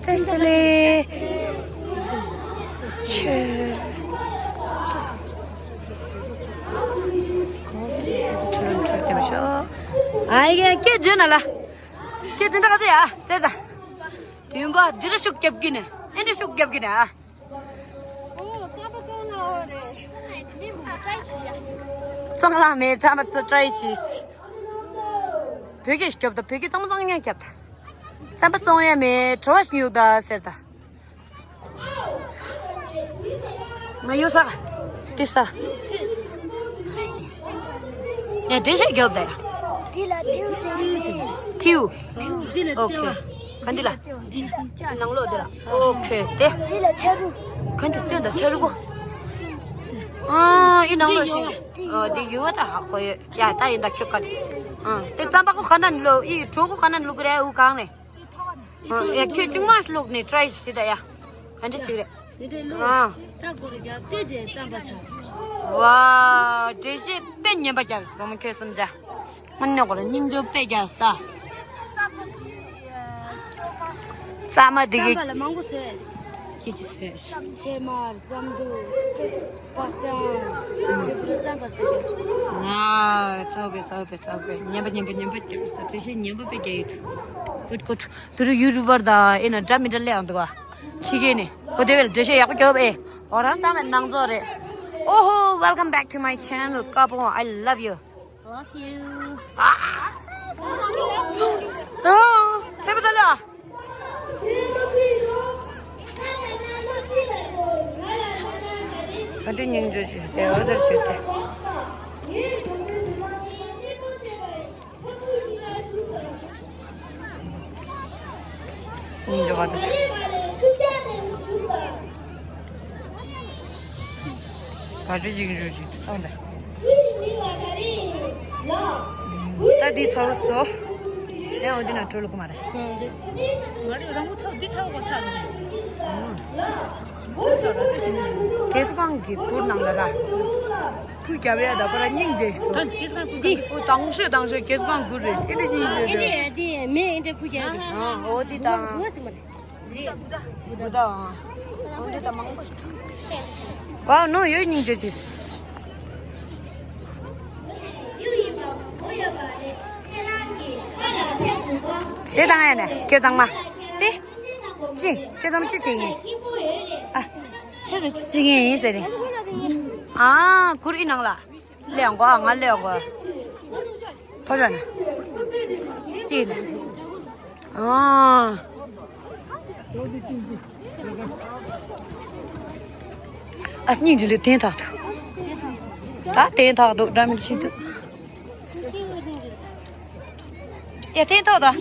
བཀྲ་ཤིས་བདེ་ལེགས། ཆེ། ཨ་ཡེ་སྐད་བརྗོད་ན་ལ། སྐད་འཛིན་གྲྭ་ག་ཚོད་ཡ་ཟེར་ད། དུས་འགོ་འདི་རུ་ཤུགས་རྒྱབ་ཀྱི་ནས་ཨེ་འདྲ་ཤུགས་རྒྱབ་ཀྱི་ནས་ཨ། ཨོ་ཀ་པ་ཀ་ལ་ཨོ་རེད། མི་མང་པོ་ཀྲའི་ཆི་ཡ། གཙང་ལ་མེད་ཁྲ་མ་ཚོ་ཀྲའི་ཆི། བོད་སྐད་སྐྱོབ་ད་བོད་སྐད་གཙང་གཙང་ཉན་སྐྱབ་ད། བསམ་པ་བཙོང་ཡ་མེད་བྲོ་བ་ཞིག་ཡོད་ད་ཟེར་ད། ང་ཡོད་ས། དེ་ས། ངས་འགྲེལ་བཤད་རྒྱོབ་དེ། དེ་ལ་ཐིའུ་ཟེར་ཡིན། ཐིའུ། ཐིའུ། ཨོ་ཁེ། ག་འདི་ལ། ནང་ལོགས་འདི་ལ། ཨོ་ཁེ་དེ། དེ་ལ་ཆ་རུ། ག་འདི་སྟོན་དང་ཆ་རུ་གོ། ཨ་ཨི་ནང་ལོ་ཞིག་ཨ་དེ་ཡོད་ད་ཧ་གོ་ཡོད། ཡ་ད་ཡིན་ད་ཁྱོད་ག་ཨ་དེ་རྩམ་པ་ཁོ་ག་ན་ལོ་ཨི་གྲོགས་པོ་ག་ན་ལུག་རེད་འུ་གང་ནས། ཨ་ཡ་ཁྱོད་ཅུང་མ་ལུག་ནས་ཊ་རའི་ཞིག་ད་ཡ། ག་འདྲ་ཞིག་རེད། འདི་འདྲའི་ལུག་ཨ་ད་གོ་རེ་རྒྱབ་དེ་དེ་རྩམ་པ་ཆགས། ཝ་འགྲེལ་བཤད་དཔེ་ཉན་པ་རྒྱབ་སོང་ཁྱོད་སེམས་ཅན། མ་ནོ་གོ་རེ་སྙིང་རྗེ་དཔེ་རྒྱབ་ས། རྩམ་པ་འདི་གི་རྩམ་པ་ལ་མང་པོ་བཟོས། ཅི་ཅི་བཟོས། ཕྱེ་མར་རྩམ་དུག་པག་ཅང་། འདི་པུ་ར་རྩམ་པ་བཟོས། ང་ཚོགས་པའི་ཚོགས་པའི་ཚོགས་པའི་ཉན་པ་ཉན་པ་ཉན་པ་རྒྱབ་ས་དེ་བཞིན་ཉན་པ་དཔེ་རྒྱག་ཡོད། ཀུད་ཀུད། དུ་རུ་ཡུ་ཊུབ་པར་དང་ཨེ་ན་འདྲ་མི་འདྲ་སླེབས་ཡོང་འདུག་ག་ཕྱི་རྒྱལ་ནས་གོ་བདེ་བའི་འགྲེལ་བཤད་ཡག་པོ་རྒྱོབ་ཨེ། འོ་རང་ཏང་བའི་ནང་ཚོགས་རེད། ཨོ་ཧོ། Welcome back to my channel. ཀ་པོ། I love you. Love you. ཨ་སེམས་པ་ཚ་ལ། ག་འདྲ་སྙིང་རྗེ་ཞིག་སྟེ་འོ་དེར་བྱེད་དེ། སྙིང་རྗེ་བ་དང་། ག་འདྲ་སྙིང་རྗེ་ཞིག་སྟེ་འོ་དེ། ད་འདི་ཚོ་བཟོ། ཡང་འོ་འདི་ན་འགྲོ་ལུགས་མ་རེད། ང་རེ་རང་མགོ་ཚོ་འདི་ཆགས་པ་ཆགས་ནས། རྒྱལ་ཁང་གི་གུར་ནང་ལ་ར། ཕུ་རྒྱབ་ཡ་ད་པ་ར་སྙིང་རྗེ་ཞིག་འདུག་དེ་ཨོ་དང་ཤོས་དང་ཤོས་རྒྱལ་ཁང་གུར་རེད། ཨེ་འདྲ་སྙིང་རྗེ་རེད། ཨེ་འདྲ་ཡ་དེ་མེ་ཨེ་འདྲ་ཕུ་རྒྱབ་རེད། ཨ་ཨོ་དེ་དང་། བུ་ད་ཨ་ཨོ་དེ་དང་མང་པོ་ཞིག Wow, no, ཡོད་སྙིང་རྗེ་ཅིག་བྱེད་དང་ཡ་ནས་སྐད་གཙང་མ། ཏེ། ཅི། སྐད་གཙང་མ་ཅི་བྱེད་ཡིན། ཨ། ཁྱེད་ཚོ་ཅི་བྱེད་ཡིན་ཟེར་རེད། ཨ། གུར་ཨི་ནང་ལ། སླེབས་ཡོང་གོ་ང་སླེབས་ཡོང་གོ་ཕོ་ར་ན། ཏེ་ན། ཨ། ཨ་སྙིང་རྗེ་ལེ་དེན་ཐག་ཐུ། ད་དེན་ཐག་འདུག་འདྲ་མི་ཤེས་འདུག་ཡ་དེན་ཐོག་ད།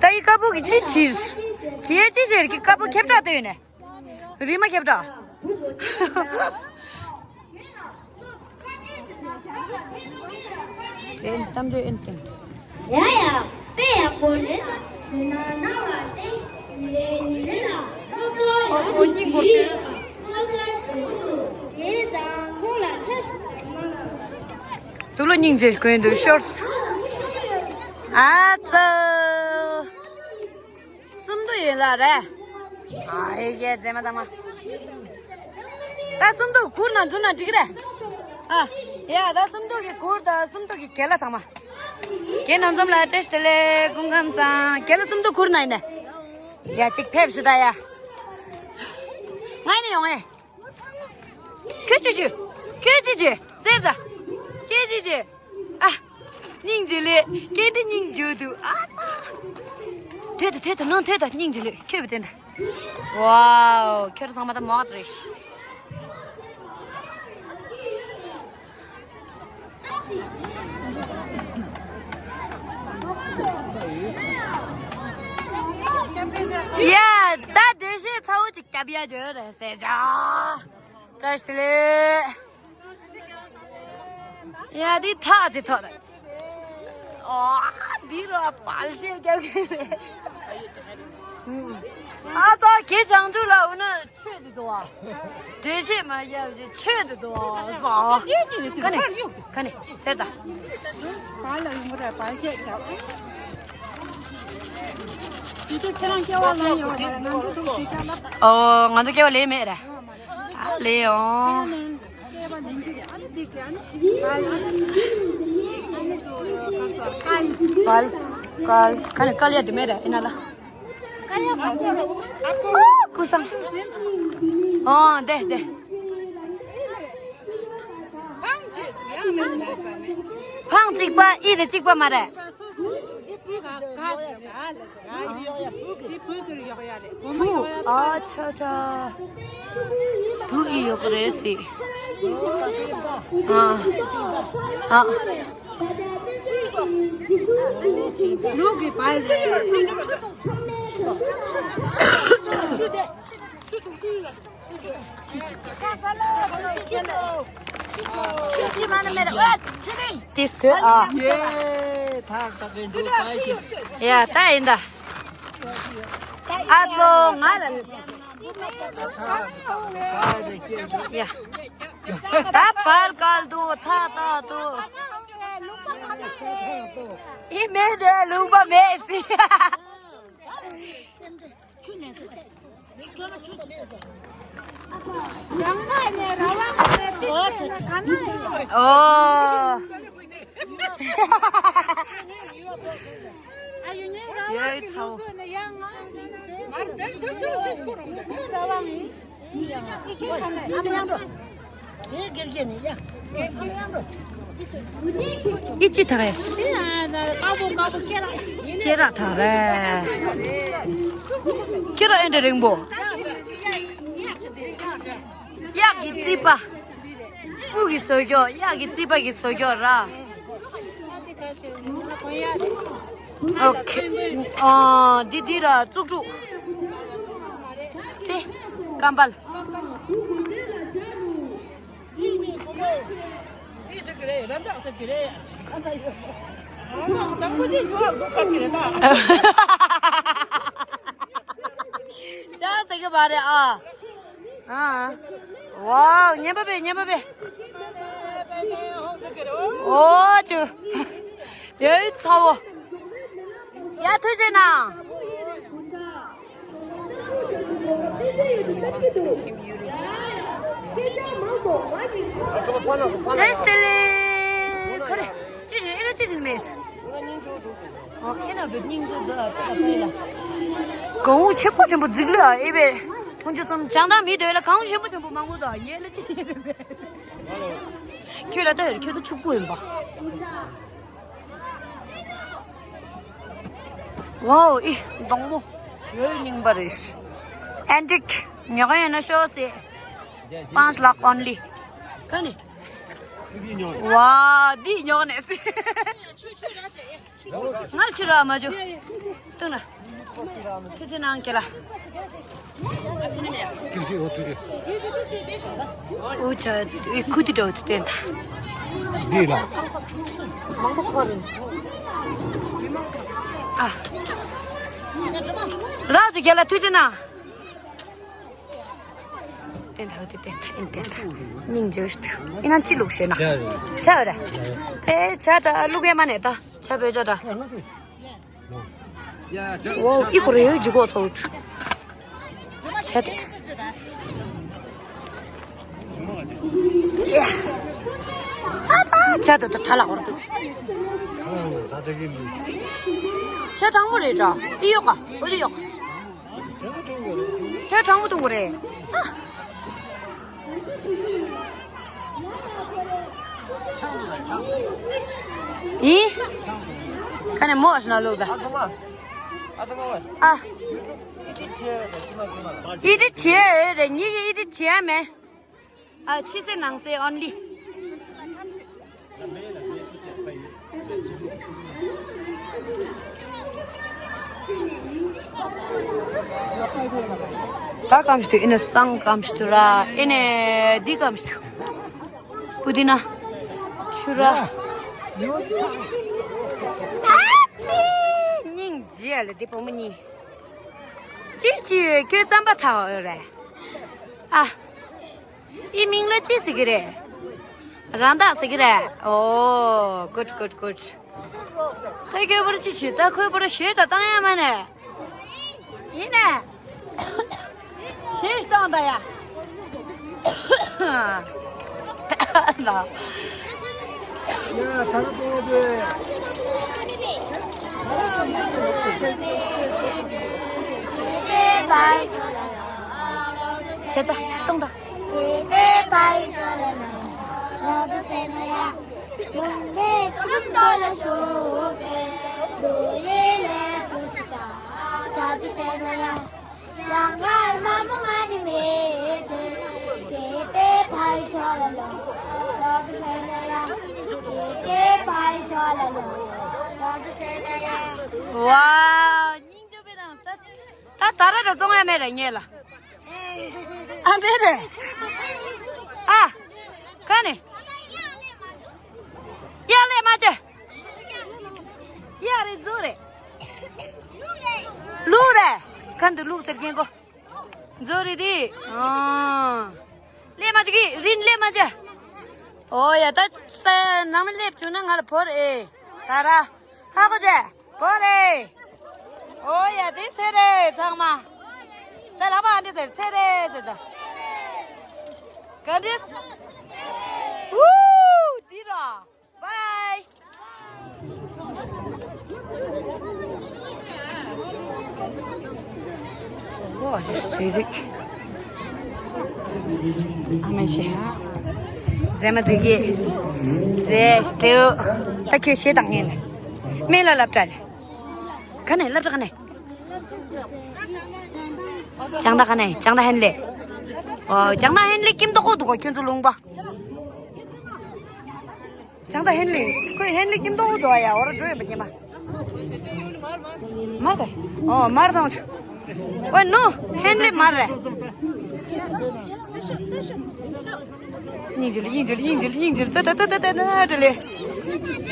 ད་ཡི་ཀ་པོ་གི་ཅི་ཞིག་ཅི་ཡ་ཅི་ཞིག་གི་ཀ་པོ་ཁྱབ་བསྒྲགས་ཏོ་ཡོད་ནས། རི་མ་ཁྱབ་བསྒྲགས། ཨེན་གཏམ་བརྗོད་ཨེན་ཏན། ཡ་ཡ། དཔེ་ཡག་པོ་རེད། དེ་ན་ན་བ་དེ་ཉིན་རེ་ཉིན་རེ་ལ་སློབ་གྲྭ་ཡག་པོ་ཞིག་སློབ་གྲྭ་ཞིག་ཏུ་དེ་དང་ཁོང་ལ་ཆ་ཞིག་དང་མ་ལ། དུག་ལོ་སྙིང་རྗེ་དགོས་འདུག་ཤོར། ཨ་ཙི། སུམ་མདོ་ཡིན་ལ་རེད། ཨ་ཧེ་གེ་མཛེས་མ་དང་མ། ད་སུམ་མདོ་གུར་ནང་འཛུལ་ན་འགྲིག་གི་རེད། ཨ། ཡ་ད་སུམ་མདོ་གི་གུར་དང་སུམ་མདོ་གི་རྒན་ལགས་ཚང་མ། རྒན་ནོར་འཛོམས་ལགས་བཀྲ་ཤིས་བདེ་ལེགས། སྐུ་ཁམས་བཟང་། རྒན་ལགས་སུམ་མདོ་གུར་ནང་ཡིན་ནས། ཡ་གཅིག་ཕེབས་ཤིག་ད་ཡ། ང་ཡིན་ནས་ཡོང་ངས། ཁྱོད་ཅི་བྱེད། ཁྱོད་ཅི་བྱེད་ཟེར་ད། ཁྱོད་ཅི་བྱེད། ཨ། སྙིང་རྗེ་ལེ། སྐད་འདི་སྙིང་རྗེ་འདུག་ཨ་ཙ། དེ་དང་དེ་དང་ནང་དེ་དང་སྙིང་རྗེ་ལེ། ཁྱོད་བི་དེ་འདྲ། ཝའོ། ཁྱོད་ཚང་མ་ད་མོག་རེད། ཡ། ད་འགྲེལ་བཤད་ཚ་བོ་ཅིག་རྒྱབ་ཡ་འཇོན་རེད་ཟེར་ཅག་བཀྲ་ཤིས་བདེ་ལེགས། ཡ་འདི་ཐག་ཅིག་ཐོག་ཨ་འདི་རུ་བལ་ཤེས་རྒྱབ་གི་རེད། ཨ་ཙོ་ཁྱེད་བྱང་ཆུབ་ལ་འོ་ན་ཆོས་འདི་འདུག་ཨ། འགྲེལ་བཤད་མ་རྒྱབ་ཅིག་ཆོས་འདི་འདུག་ཨ། ཟོ། ག་ནས་ག་ནས་ཟེར་ད། བལ་ལ་ཡོང་གི་རེད། བལ་ཆས་རྒྱབ། དེ་ཚོ་ཁྱེད་རང་སྐྱེ་བ་ལེན་ཡོད་རེད། ང་ཚོ་ཐུག་ཅིག་ཀྱང་ལབ། ཨོ་ང་ཚོ་སྐྱེ་བ་ལེན་མེད་རེད། ཨ་ལེན་ཡོང་། བལ། བལ། ག་ནས་བཀལ་ཡ་དེ་མེད་རེད་ཨེ་ན་ལ། ཨ་ཀུ་སང་། ཨོ་དེ་དེ། འཕང་གཅིག་པ་ཨི་རེད་གཅིག་པ་མ་རེད། དེ་བུ་གི་ཡོག་ཡ་རེད། བུ། ཨ་ཆ་ཆ། བུ་གི་ཡོག་རེད་ཟེར། ཨ། ཨ། ལུག་གི་བལ་རེད། ཏིས་ཏི་ཨ། ཡ་ད་ཡིན་ད། ཨ་ཙོ་ང་ལ། ཡ། ད་བལ་སྐལ་འདུག་ཐ་ཐ་འདུག་ཨི་མེད་དེ་ལུང་པ་མེད་སི། ཨོ། ཡོད་ཚའོ། ཨི་ཅི་ཐག་ཡ། སྐེ་རགས་ཐག་རེད། སྐེ་རགས་ཨེ་འདྲ་རིང་པོ། གཡག་གི་རྩིས་པ། སྤུ་གི་བཟོ་ཀྱོག་གཡག་གི་རྩིས་པ་གི་བཟོ་ཀྱོག་ར། ཨོ་ཁེ། ཨ་འདི་འདི་ར་བཙུགས་དྲུག་དེ་ཀམ་པལ། ཅག་ཟེར་གི་མ་རེད་ཨ། ཨ། ཝའོ། ཉན་པ་བས། ཉན་པ་བས། ཨོ་ཅུ། ཡོད་ཚའོ། ཡ་ཐུགས་རྗེ་གནང་། བཀྲ་ཤིས་བདེ་ལེགས། ཁོ་རེ། ཅི་ཞིག་ཨེ་ལ་ཅི་ཞིག་མེད། ཨོ་ཨེ་ན་བེ་སྙིང་རྗེ་འདུག་ཨ། ཏེ་ད་ཕ་ཡི་ལ། གངས་ཆེན་པོ་ཆེན་པོ་འཛིག་ལོས་ཨ། ཨེ་བེ། ཁོང་ཚོ་གསུམ་བྱང་ཐང་མི་སྡོད་ལ་གངས་ཆེན་པོ་ཆེན་པོ་མང་པོ་འདུག་ཨ། ངས་ལ་ཅི་ཞིག་རེད་བེ། ཁྱོད་ལ་ལྟ་ཡོད། ཁྱོད་ད་ཕྱུག་པོ་ཡིན་པ། ཝའོ་ཨི་སྡོང་མོ། ཡོད་རྙིང་པ་རེད། ཨན་ཏིག་ཉོ་ག་ཡོད་ན་ཤོག་ཟེར། པཱན་ལག་ཨོན་ལི། ག་ནི། ཝ་འདི་ཉོ་ནས་ཟེར། ང་ལ་ཁྱི་ར་མ་འཇུ། ཏུང་ན། ཐུགས་རྗེ་གནང་ཁྱེད་ལ། ཨུ་ཅག་ཨེ་ཁུ་དི་འདྲ་བོ་དེ་བསྟན་ད། འདི་ལ། ཨ། རག་ཅིག་ཁྱེད་ལ་ཐུགས་རྗེ་གནང་། བསྟན་ད་བསྟན་ད་བསྟན་ད། སྙིང་རྗེ་ཞུ། ཨི་ན་ཅི་ལུགས་ཤེ་ན། ཆ་ར། ཨེ་ཆ་ད་ལུགས་ཡ་མ་ནས་ད། ཆ་བོད་ཆ་ད། ཝའོ་ཨི་ཁོ་རེ་ཡོད་ཇི་གོ་ཚོ་ཆ་ཏེ། ཨ་ཙ་ཆ་ད་ད་ད་ལ་འོར་དུ། ཆ་དྲང་མོ་རེད་ད། ཨི་ཡོག་ག་འོ་དེ་ཡོག་ཆ་དྲང་མོ་གཏོང་གི་རེད། ཨ། ཡིན། ཁ་ནས་མོ་ཨ་ཤི་ན་ལོ་ད། ཨ། ཨི་དི་བྱེད་རེད། ཉིད་ཀྱི་ཨི་དི་བྱེད་མེད། ཨ། ཕྱི་གསལ་ནང་གསལ་ཨོན་ལི། ད་སྐམ་ཞིག་ཏུ་ཨེ་ནས་སང་སྐམ་ཞིག་ཏུ་ར། ཨེ་ནས་འདི་སྐམ་ཞིག་ཏུ། པུ་དི་ན། ཆུ་ར། ཨ་ཙི། སྙིང་རྗེ་ལ་འདི་བུ་མོ་གཉིས། ཅི་ཅི་ཁྱོད་རྩམ་པ་ཐག་ཡོད་རེད། ཨ། ཨི་མིང་ལ་ཅི་ཟེར་གི་རེད། རང་བདག་ཟེར་གི་རེད། ཨོ། good good good། ད་ཁོས་པར་ཅི་བྱེད། ད་ཁོས་པར་གཞས་ད་བཏང་ཡ་མ་ནས། ཡིན་ནས། གཞས་བཏང་ད་ཡ། ལ། ཟེར་ད་གཏོང་ད། ཝའོ། སྙིང་རྗེ་པོ་དང་ད་ད་ར་ར་བཙོང་ཡ་མེད་ར་ངེད་ལ། ཨ་འདྲེ་རེད། ཨ། ག་ནས། ཡ་ལས་མ་བྱེད། ཡ་རེད་མཛོ་རེད། ལུག་རེད། ག་འདི་ལུག་ཟེར་མཁན་གོ། མཛོ་རེད་དེ། ཨང་། ལས་མ་བྱེད་གི་རིན་ལས་མ་བྱེད། ཨོ་ཡ་ད་ས་ནང་མི་སླེབས་བྱུང་ན་ང་ལ་བོར་ཨེ། ད་ར། ཧ་གོ་བྱས། གོ་རེད། ཨོ་ཡ་དེ་ཚེ་རེད་ཚང་མ། ད་ལག་པ་ཨ་འདྲེ་ཟེར་ཚེ་རེད་ཟེར་ད། ག་འདྲེ། ཝུའུ་དེ་ར། བའི། ཝ་ཟེ་རིག་ཨ་མ་ཤེ། ཟེ་མ་དུ་གི་ཟེ་སྟེའུ། ད་ཁྱོད་ཤེས་དང་ངེས་ནས། མེ་ལ་ལབ་དྲ་ནས། ག་ནས་ལབ་དྲ་ག་ནས། ཅང་ད་ག་ནས་ཅང་ད་ཧན་ལེ། ཨོ་ཅང་ད་ཧན་ལེ་ཀིམ་ཏོ་ཁོ་འདུག་གོ་ཁྱོད་ཚོ་ལུང་པ། ཅང་ད་ཧན་ལེ། ཁོས་ཧན་ལེ་ཀིམ་ཏོ་འུ་དོ་ཡ་འོ་ར་འགྲོ་ཡོད་པ་ཉེ་མ། མར་ག་ཨོ་མར་དང་། ཨོ་ནོ། ཧན་ལེ་མར་རེད། སྙིང་རྗེ་ལ་སྙིང་རྗེ་ལ་སྙིང་རྗེ་ལ་སྙིང་རྗེ་ལ་ཏ་ཏ་ཏ་ཏ་ཏ་ཏ་ལེ།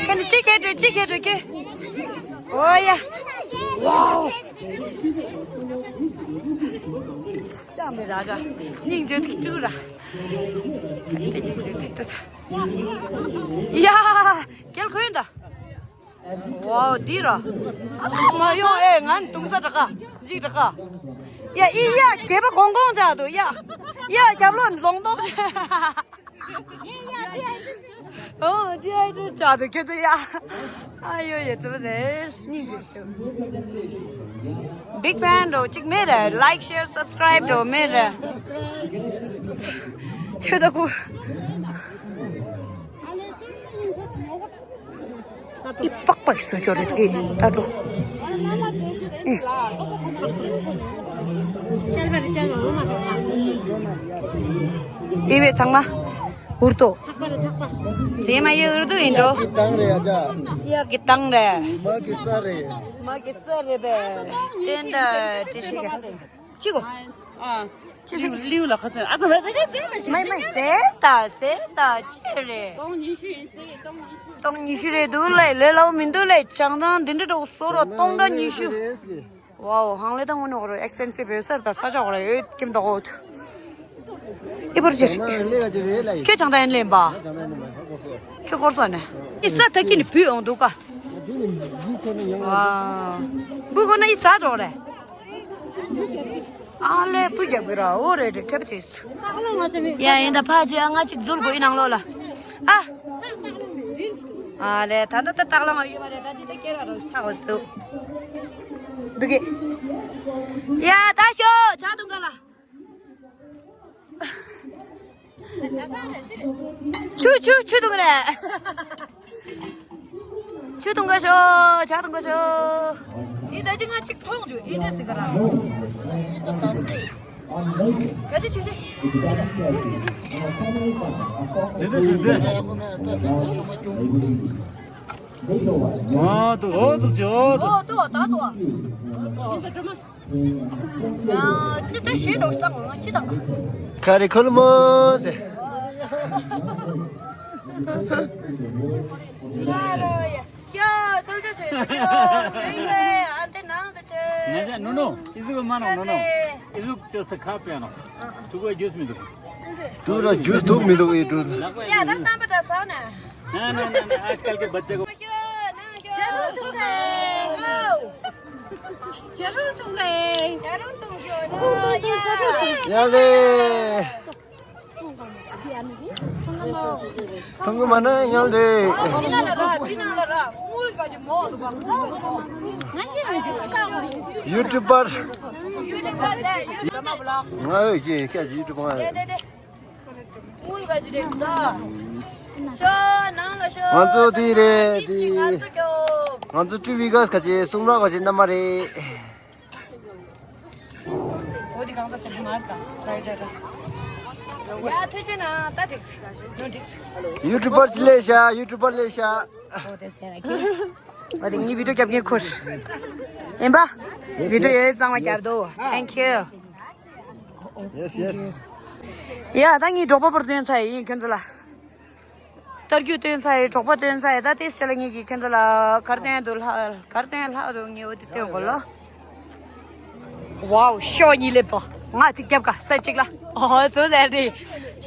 ཁ་ནི་ཅི་ཁེ་འགྲོ་ཅི་ཁེ་འགྲོ་ཁེ། ཨོ་ཡ། ཝའོ། ཅང་མེ་ར་ཅ། སྙིང་རྗེ་ཏིག་ཏུ་ར། ཏ་སྙིང་རྗེ་ཏིག་ཏུ་ཏ། ཡ། རྒྱལ་ཁོན་ད། ཝའོ་འདི་ར། མ་ཡོང་ཨེ་ང་ནི་དུང་རྩ་དྲག་ག་འཇིག་དྲག་ག་ཡ་ཨི་ཡ་རྒྱལ་པོ་གོང་གོང་ཆགས་འདུག་ཡ། ཡ་རྒྱབ་ལོགས་ལོང་ཏོག་ཆགས། ཨོ་འདི་ཨ་འདི་ཆགས་འདུག་ཁྱོད་ཚོ་ཡ། ཨ་ཡོ་ཡ་ཙི་བ་ཟེར་སྙིང་རྗེ་ཆུ། Big fan འགྲོ་གཅིག་མེད་རེད། Like share subscribe འགྲོ་མེད་རེད། ཁྱོད་ད་ཁུ། ཨི་པག་པ་ཡི་སོ་ཁྱོད་རེད་ཀི་ད་འགྲོ། ཨི་བས་ཚང་མ་འུར་ཏོ། ཟེ་མ་ཡི་འུར་ཏོ་ཡིན་འགྲོ། གི་ཏང་རེད་ཡ་ཅག་ཡ་གི་ཏང་རེད། མ་གི་ས་རེད། མ་གི་ས་རེད་པས། དེ་འདྲ་ཅི་ཞིག་ག་ཅི་གོ། ཨ། ཅི་ཟེར། ལིའུ་ལ་ཁ་ཚོན་ཨ་ཙམ་རེད། མ་མ་ཟེར་ད་ཟེར་ད་ཅི་རེད། སྟོང་ཉི་ཤུ་ཡིན་ཟེར། སྟོང་ཉི་ཤུ། སྟོང་ཉི་ཤུ་རེད་འདུག་ལེ། ལས་སླ་པོ་མི་འདུག་ལེ། བྱང་ཐང་འདི་འདྲ་འགྲོ་སོ་རོ་སྟོང་ཕྲག་ཉི་ཤུ། ཝའོ་ཧང་ལེ་ད་དངོས་གནས་འོ་རོ་ཨེག་སི་པེན་སིབ་ཡོད་ས་རེད། ད་ས་ཆ་འོ་ར་ཡོད་ཀྱིམ་ད་འོ། ཨི་བོར་ཅི། ཁྱོད་བྱང་ཐང་ཡན་ལེན་པ། ཁྱོད་སྐོར་སོང་ནས། ཨི་ས་ཐ་ཀི་ནི་བུད་འོང་འདུག་ག་ཝའོ། བུ་ཁོ་ན་ཨི་ས་འགྲོ་རེད། ཨ་ལེ་སྤུ་རྒྱབ་གི་ར་འོ་རེད་རེད་ཁྲེ་པ་ཆེ། ཡ་ཡིན་ད་ཕ་ཅི་ཨ་ང་ཅིག་འཛུལ་དགོས་ཡིན་ནང་ལོགས་ལ། ཨ། ཨ་ལེ་ད་ད་ད་སྟག་ལོང་ཡོད་མ་རེད། ད་འདི་ད་སྐྱེ་ར་རོ་ཐག་འོ་སུ། འདུག་གི་ཡ་ད་ཤོ་ཇ་འཐུང་ག་ལ། ཆུ་ཆུ་ཆུ་འཐུང་གི་རེད། ཆུ་འཐུང་ག་ཤོག་ཇ་འཐུང་ག་ཤོག་དེ་ད་ཅི་ང་གཅིག་མཐོང་བྱུང་ཨེ་འདྲ་ཟེར་ག་ར། ག་རེ་བྱེད་དེ། འདི་འདྲ་ཟེར་དེ། ཨ་འདུག་ཨོ་འདུག་ཅི་ཨོ་འདུག་ད་འདུག་ཨ། ཁ་རི་ཁོལ་མོ་ཟེར། ནོ་ནོ། ཨི་ཟུག་མ་ནོ་ནོ་ནོ། ཨི་ཟུག་ཅོས་ཏེ་ཁ་པེ་ནོ། ཐུག་པ་ཇུས་མི་འདུག་ཏུ་ར་ཇུས་ཐུག་མི་འདུག་ཨི་ཏུ། ཡ་ད་རྣམ་པ་འདྲ་ས་ན། ན་ན་ན་ན། ཨ་ཅག་གི་བ་ཅག་གོ། ཇ་རུ་འཐུང་གི། ཇ་རུ་འཐུང་གི། ཇ་རུ་འཐུང་གི། ཡ་ལེ། འཐུང་གི་མ་ན་ཡ་ལེ། ཡུ་ཊུབ་པར། ང་ཡོད་ཀྱི་སྐད་ཀྱི་ཡུ་ཊུབ་པར་ང་ཡོད། ང་ཚོ་དེ་རེད་དེ། ང་ཚོ་ཊི་ཝི་ག་ས་ག་ཅེ་གསུང་རོགས་ག་ཅེ་རྣམ་པ་རེད། འོ་དེ་གང་ཚ་ཟེར་གི་མ་རེད་ད། ད་ད་ད། ཡ་ཐུགས་རྗེ་གནང་། ད་འགྲིག་སོང་། ཡུ་ཊུབ་པར་སི་ལེ་ཤ། ཡུ་ཊུབ་པར་ལེ་ཤ། འོ་དེ་ཟེར་གི། འོ་དེ་ངའི་བི་ཌིའོ་རྒྱབ་མཁན་ཁུར་ཡིན་པ། བི་ཌིའོ་ཡོད་ཙང་མ་རྒྱབ་དོ། Thank you. Yes, yes. ཡ་ད་ངའི་གྲོགས་པོ་པར་སྟོན་ཚར་ཡིན་ཁྱོད་ཚོ་ལ། ཏར་རྒྱུ་སྟོན་ཚར་ཡི། གྲོགས་པོ་སྟོན་ཚར་ཡི། ད་དེ་ཕྱི་ལ་ངེད་ཀྱིས་ཁྱེད་ཚོ་ལ་གར་སྟོན་དུ་ལྷག་གར་སྟོན་ལྷག་དུ་ངེས་འོ་དེ་སྟོན་དགོས་ལོ། ཝའོ། ཤོ་གཉིས་སླེབས་པ། ང་གཅིག་རྒྱབ་ཀ་ས་གཅིག་ལ། ཨོ་ཙོ་ཟེར་དེ།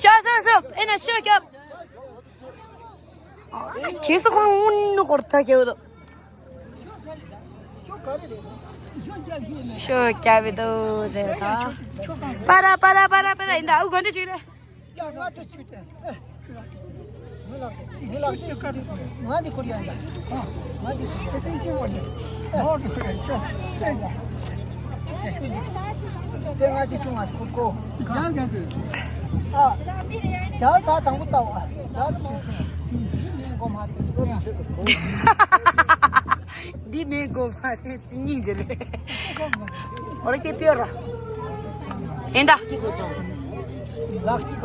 ཤོ་ཤོ་ཤོ། ཨེ་ན་ཤོ་རྒྱབ། ཁྱེད་སུ་ཁོང་དངུལ་ནུ་སྐོར་ཐག་གེ་འོ་དོ། ཤོ་རྒྱབ་བི་དོ་ཟེར་ད། པ་ར་པ་ར་པ་ར་པ་ར་ཡིན་ད། ཨུ་གོ་འདྲ་ཅིག་རེད། ཡ་ང་ཏྲ་ཆུ་ཏན། མི་ལགས་མི་ལགས་ཅིག་ང་འདི་ཁོར་ཡ་ཡ། ང་འདི་ཁོར་ཡ། ཏན་ཤི་བོ་ནི། ནོར་དུ་ཁོར་ཡ་ཅོ། ཏན་ཡ། ཏན་ང་འདི་ཆུ་ང་ཁོར་ཀོ། ཡང་ག་འདི། ཨ། ཇ་ད་དང་པོ་ལྟ་བ། ཇ་དུ་ཆུ་ཆུ། མི་མགོ་མ་དུ་ཀོ་ན་ཤི་དུ་ཀོ། འདི་མི་མགོ་མ་དུ། སི་ཉིང་ཇེ་ལེ། ཨོ་ར་ཀེ་པི་ཨོ་ར། ཨེ་འདྲ། ལག་ཅི་གོ། ལག་ཅི་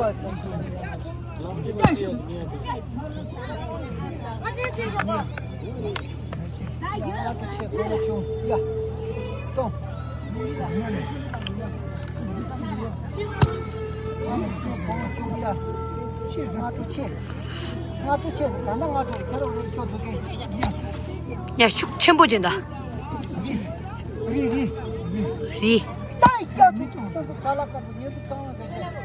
ཆེ་གོ་ཆུང་ཡ། ཏོང་། ང་ཚོ་གོང་བཅུག་ཡ། ཕྱིར་སྔ་དྲོ་ཆེ། སྔ་དྲོ་ཆེ་ད་ལྟ་སྔ་དྲོ་ཁྱེད་རང་རེད་ཁྱོད་འདུག་གི། ཡ་ཤུགས་ཆེན་པོ་ཅན་ད། རི་རི། རི། ད་ཡ་ཚུགས་སོང་ཚུགས་གྲ་ལ་དཀར་པོ་ཉེ་ཚུགས་ཚང་ལ་དཀར་པོ།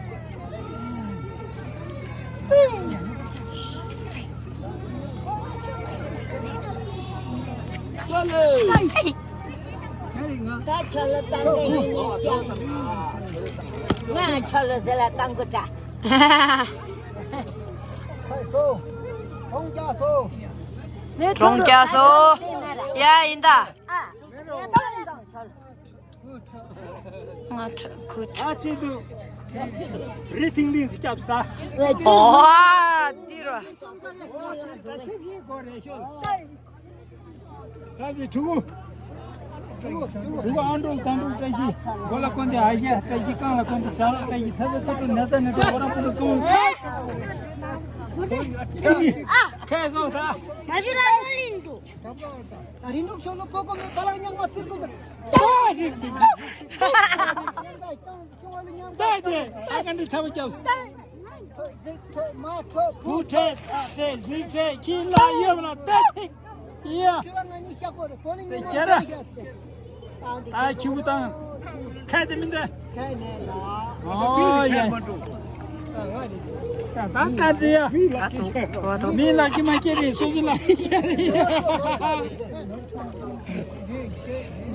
ད་ཁྱོད་ལ་བཏང་གི་ཡིན་ནས་ཀྱང་། ང་ཁྱོད་ལ་ཟེར་ལ་བཏང་གི་ད། ཁ་སོ། གྲོང་རྒྱག་སོ། གྲོང་རྒྱག་སོ། ཡ་ཡིན་ད། ང་ཁྲ་ཁུ་ཁྲ། ཨ་ཅེ་དུ། རི་ཐིང་ཐིང་སྐྱབས་ས། ཨོ་ཨ་ཏི་རོ། ད་དེ་ཕྲུ་གུ། ཕྲུ་གུ་ཨ་འབྲུག་ཙ་འབྲུག་བཀྲ་ཤིས། མགོ་ལ་གོན་ཏེ་ཨ་ཞེ་བཀྲ་ཤིས། རྐང་ལ་གོན་ཏེ་ཙ་ར་བཀྲ་ཤིས། ཐ་ཚ་ཐ་ཕྲུ་ན་ཚ་ན་ཏྲ་འོ་ར་པུ་ཏུ་ཀུང་། ཁ་སོ་ད། མ་ཞུ་ར་ཡོད་ལིན་དུ། རིན་འབྲུག་ཆོས་ལུགས་པོ་གོ་མེ་ད་ལ་ཉང་མ་སིར་ཀུ་མེ། ད་དེ་ཨ་ཀ་འདི་ཐ་བ་སྐྱབས། ད་ཁྲོ་ཟིག་ཁྲོ་མ་ཁྲོ་བུ་ཁྲེ་ས་ཏེ་ཟིག་ཁྲེ་ཁྱི་ལ་ཡོད་ལ་ཏེ་ཐིག་ཡ། ཁྱོད་ང་གཉིས་ཤག་པོ་རེད། བོ་ལི་ཉི་མ་ཏེ་ཀེ་ར། ད་ཁྱི་གུ་དང་ཁ་དེ་མི་འདྲ། ཁ་མེད་ལ། ཨོ་ཡ། ད་ད་ཀ་ཙི་ཡ། ད་དུང་ཁྲོ་བ་དང་། མི་ལ་ཁྱི་མ་ཁྱེར་རེ་སོ་སོ་ལ་ཁྱེར་རེ།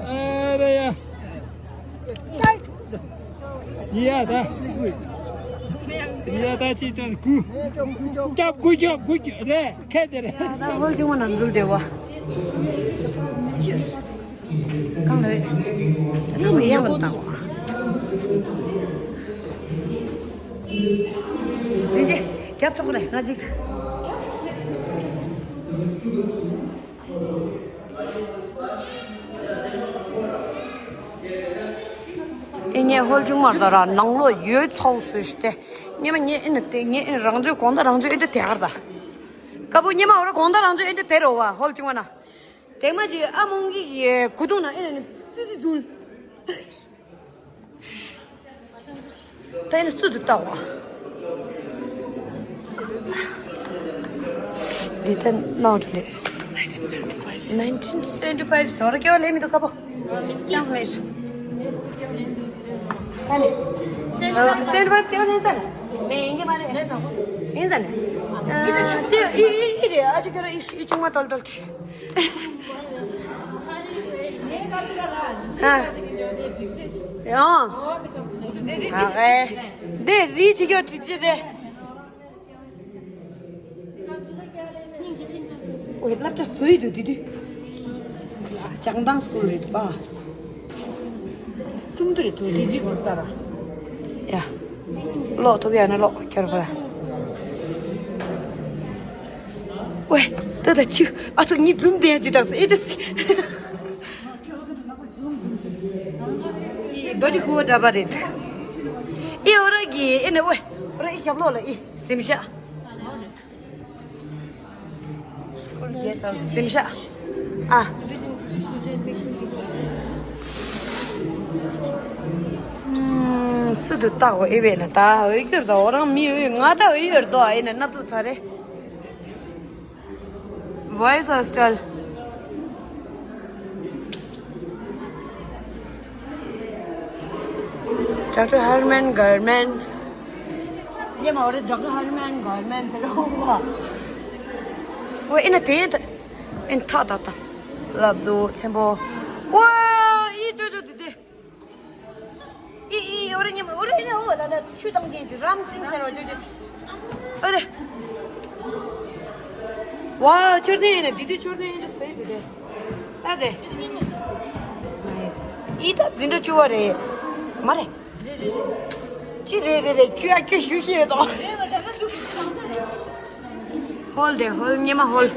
ཨ་རེ་ཡ། ཡ་ད། ཡ་ད་ཅི་ཏན་ཀུ། སྐྱབས་ཀུ་སྐྱབས་ཀུ་སྐྱབས་རེད་ཁེ་དེ་རེད། ད་ཧོལ་ཆུང་མ་ནང་འཛུལ་བདེ་བ། གང་ལ་རེད། ད་ལོ་ཡང་ལ་བཏང་བ། ལིན་ཅི་རྒྱབ་ཆོག་གི་རེད། ང་ཅིག་ཨེ་ངས་ཧོལ་ཆུང་མར་ད་ར་ནང་ལོགས་ཡོད་ཚོགས་སུ་ཞུ་སྟེ། ཉི་མ་ངས་ཨེ་ན་དེ་ངས་ཨེ་རང་ཚོའི་གོང་ད་རང་ཚོའི་ཨེ་འདྲ་དེ་གར་ད། ཀ་པོ་ཉི་མ་འོ་ར་གོང་ད་རང་ཚོའི་ཨེ་འདྲ་དེ་རོ་བ་ཧོལ་ཆུང་མ་ན། དེ་མ་ཅི་ཨ་མོང་གི་ཡེ་གུ་དུང་ན་ཨེ་ན་ཙི་ཙི་འཛུལ། ད་ཡིན་སུ་དུ་ལྟ་བ། འདི་ལྟ་ནང་དུ་ལས། nineteen seventy five ཟོར་སྐྱེ་བ་ལས་མི་འདུག་ཀ་པོ། ཅང་མེད། seventy five སྐྱེ་བ་ལས་ཙམ། མེད་ཡིན་གྱི་མ་རེད། ཡིན་ཙམ་ནས། དེ་ཨི་ཨི་ཨི་རེད། ཨ་ཅི་ཁྱོད་ར་ཨི་ཨི་ཆུང་མ་ཏོལ་ཏོལ་དེ། ཡང་། ཨ་ཧེ། འདི་རི་ཆི་ཀྱོ་ཁྲི་ཆི་རེད། ཨོ་སློབ་གྲྭ་སུ་ཡི་འདུག་དེ་དུས། ལྕགས་མདངས་སྐོར་རེད་པ། གསུམ་དུ་རེད་དུ་དེ་རྗེས་བར་ལྟ་ར། ཡ། ཀློག་ཐུབ་ཡ་ན་ཀློག་ཁྱོད་པ། ཝེ། ད་ད་ཆུ། ཨ་ཚོགས་གཉིས་འཛུམ་བསྟན་ཡ་ཅི་དྲག་སོ་ཨེ་ཏི་སི། ཨི་བ་ཏི་ཁུ་བ་འདྲ་པ་རེད། ཨི་འོ་ར་གི་ཨེ་ནི་ཝེ། འོ་ར་ཨི་ཞབས་ལོག་ལ་ཨི་སིམ་ཤ། སིམ་ཤ། ཨ། སུ་དུ་ཏག་འོ་ཨི་བེ་ན་ད་འོ་ཡོར་ད་འོ་རང་མི་འོ་ང་ད་འོ་ཡོར་ད་ཨེ་ན་ནབ་ཏུ་ཚ་རེ། Boys hostel. Doctor Herman Gorman. ཉེ་མ་འོ་རེད། Doctor Herman Gorman ཟེར་རོ་བ། ཝེ་ཨེ་ན་དེ་ཨེ་ན་ཐག་ཐག་ཐག་ལབ་འདུག་ཆེན་པོ། ཝེ་ཨི་ཅོ་ཅོ་དེ་དེ། ཨི་ཨི་འོ་རེ་ཉེ་མ་འོ་རེ་ཨེ་ན་འོ་ད་ད་ཆུ་བཏང་མཁན་ཅིག་རམ་སིང་ཟེར་རོ་ཅོ་ཅོ་དེ། ཨ་དེ། ཝ་མཆོད་རྟེན་ཨེ་ན་དེ་དེ་མཆོད་རྟེན་ཨེ་ན་ཟེར་དེ་དེ། ཨ་དེ། ཨི་ད་འཛིན་གྲྭ་བཅུ་པ་རེད། མ་རེད། ཅི་རེད་རེད་རེད། ཁྱོད་ཨ་ཁྱོད་ཞུ་ཤེས་དོ། ཧོལ་དེ་ཧོལ་ཉི་མ་ཧོལ།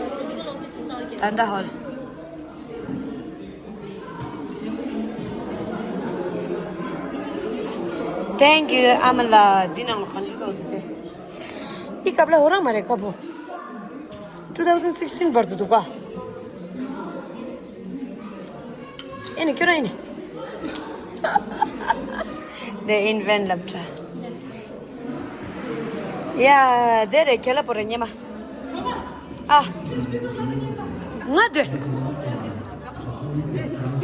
ད་ལྟ་ཧོལ། Thank you ཨ་མ་ལགས། འདི་ནང་ལ་གང་ལ་ཀོ་ཟི་དེ། ཨི་ཀབ་ལ་ཧོ་རང་མ་རེད་ཀ་བོ། two thousand sixteen བར་དུ་འདུག་ག་ཨེ་ནི་ཁྱོད་རང་ཨེ་ནི། དེ་ཨིན་ཝེན་སློབ་གྲྭ། ཡ། དེ་རེད་ཁྱེད་ལ་པོ་རེད་ཉེ་མ། ཨ། ང་དེ།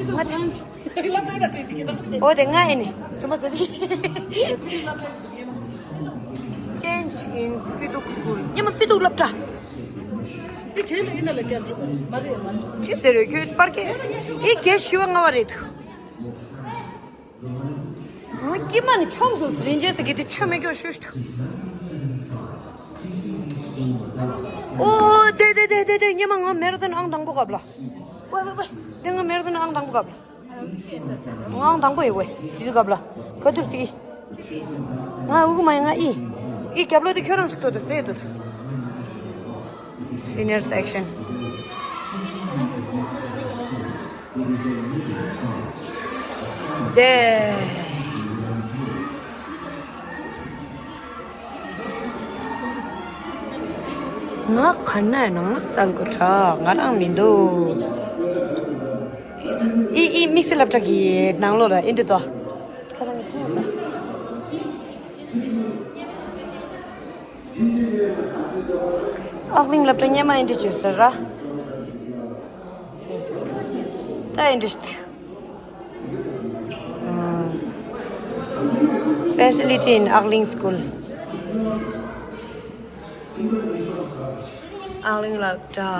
ང་དེ། འོ་དེ་ང་ཨེ་ནི། སུ་མ་ཟེར། Change in སྤི་ཏུག་སྐུལ། ཉི་མ་སྤི་ཏུག་སློབ་གྲྭ། དེ་བྱས་ལ་ཨི་ན་ལ་རྒྱ་ཟེར་བ་མ་རེད་མ་རེད། ཅི་ཟེར་རེད་ཁྱོད་པར་ཀེ། ཨི་རྒྱ་བཞི་བ་ལྔ་བ་རེད་འདུག་ང་སྐྱེས་མ་ནས་ཆོམ་སོང་རིན་ཆེན་ཟེར་གི་དེ་ཆོ་མེད་སྐྱོ་ཤུ་ཤུ། ཨོ་དེ་དེ་དེ་དེ་དེ་ཉི་མ་ང་མེ་ར་ཐོན་ཨང་དང་པོ་གབ་ལ། ཝེ་ཝེ་ཝེ། དེ་ང་མེ་ར་ཐོན་ཨང་དང་པོ་གབ་ལ། ང་ཨང་དང་པོ་ཡོད་ཝེ། དེ་དུས་གབ་ལ། ག་དུས་སི། ང་འུ་གུ་མ་ཡིན་ང་ཨི། ཨི་རྒྱབ་ལོགས་དེ་ཁྱོད་རང་ཚོ་ཐོག་ཏུ་ཟེར་འདུག་ད། Senior section དེ། ང་ག་ན་ནང་ལ་བཙལ་དགོས་དྲ་ང་རང་མི་འདུག་ཨི་ཨི་དམིགས་བསལ་སློབ་གྲྭ་གི་ནང་ལོགས་ལ་ཨེ་འདྲ་འདུག་ཨག་གླིང་སློབ་གྲྭ་སྔོན་མ་ཨེ་འདྲ་བྱས་ཟེར་ར། ད་ཨེ་འདྲ་ཞིག Facility in ཨག་གླིང་སྐུལ། ཨག་གླིང་སློབ་གྲྭ།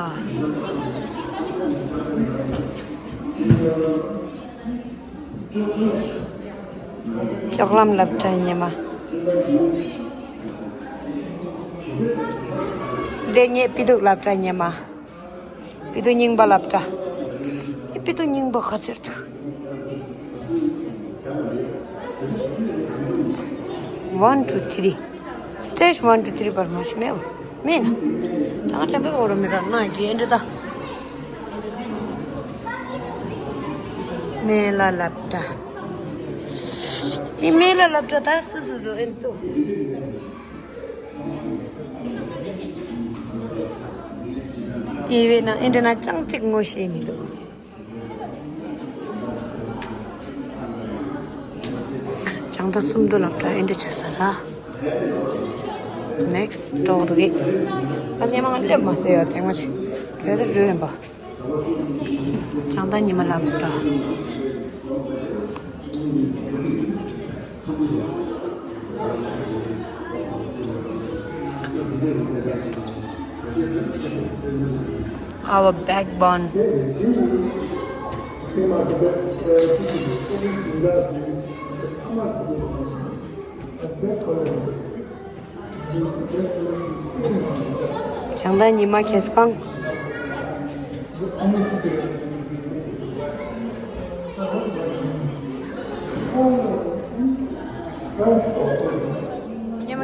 ལྕོག་ལམ་སློབ་གྲྭ་ཉི་མ། འདི་ངའི་སྤི་ཏུག་སློབ་གྲྭ་ཉི་མ། སྤི་ཏུག་རྙིང་པ་སློབ་གྲྭ། སྤི་ཏུག་རྙིང་པ་ག་ཚོད་འདུག One, two, three. Stage one, two, three བར་མ་ཞིག་མེད། མེད་ན། ད་ང་དྲན་པའི་འོ་ར་མི་ར་ན་གི་ཨེ་འདྲ་ད། མེ་ལ་སློབ་གྲྭ། ཨི་མེ་ལ་སློབ་གྲྭ་ད་སུ་སུ་སུ་ཨེ་འདུག་ཨི་བེ་ན་ཨེ་འདྲ་ན་ཅང་ཅིག་ངོ་ཤེས་མི་འདུག་བྱང་མཐའ་སུམ་མདོ་སློབ་གྲྭ་ཨེ་འདྲ་བྱས་ས་ར། Next door གི། ཨ་ཉི་མ་ང་སླེབས་མ་སོང་ཡ་ཐེངས་མ་ཅིག་རེད་རེད་ཡིན་པ། བྱང་མཐའ་ཉི་མ་སློབ་གྲྭ། Our backbone. བྱང་མཐའ་ཉི་མ་ཁེ་སང་། ཉི་མ།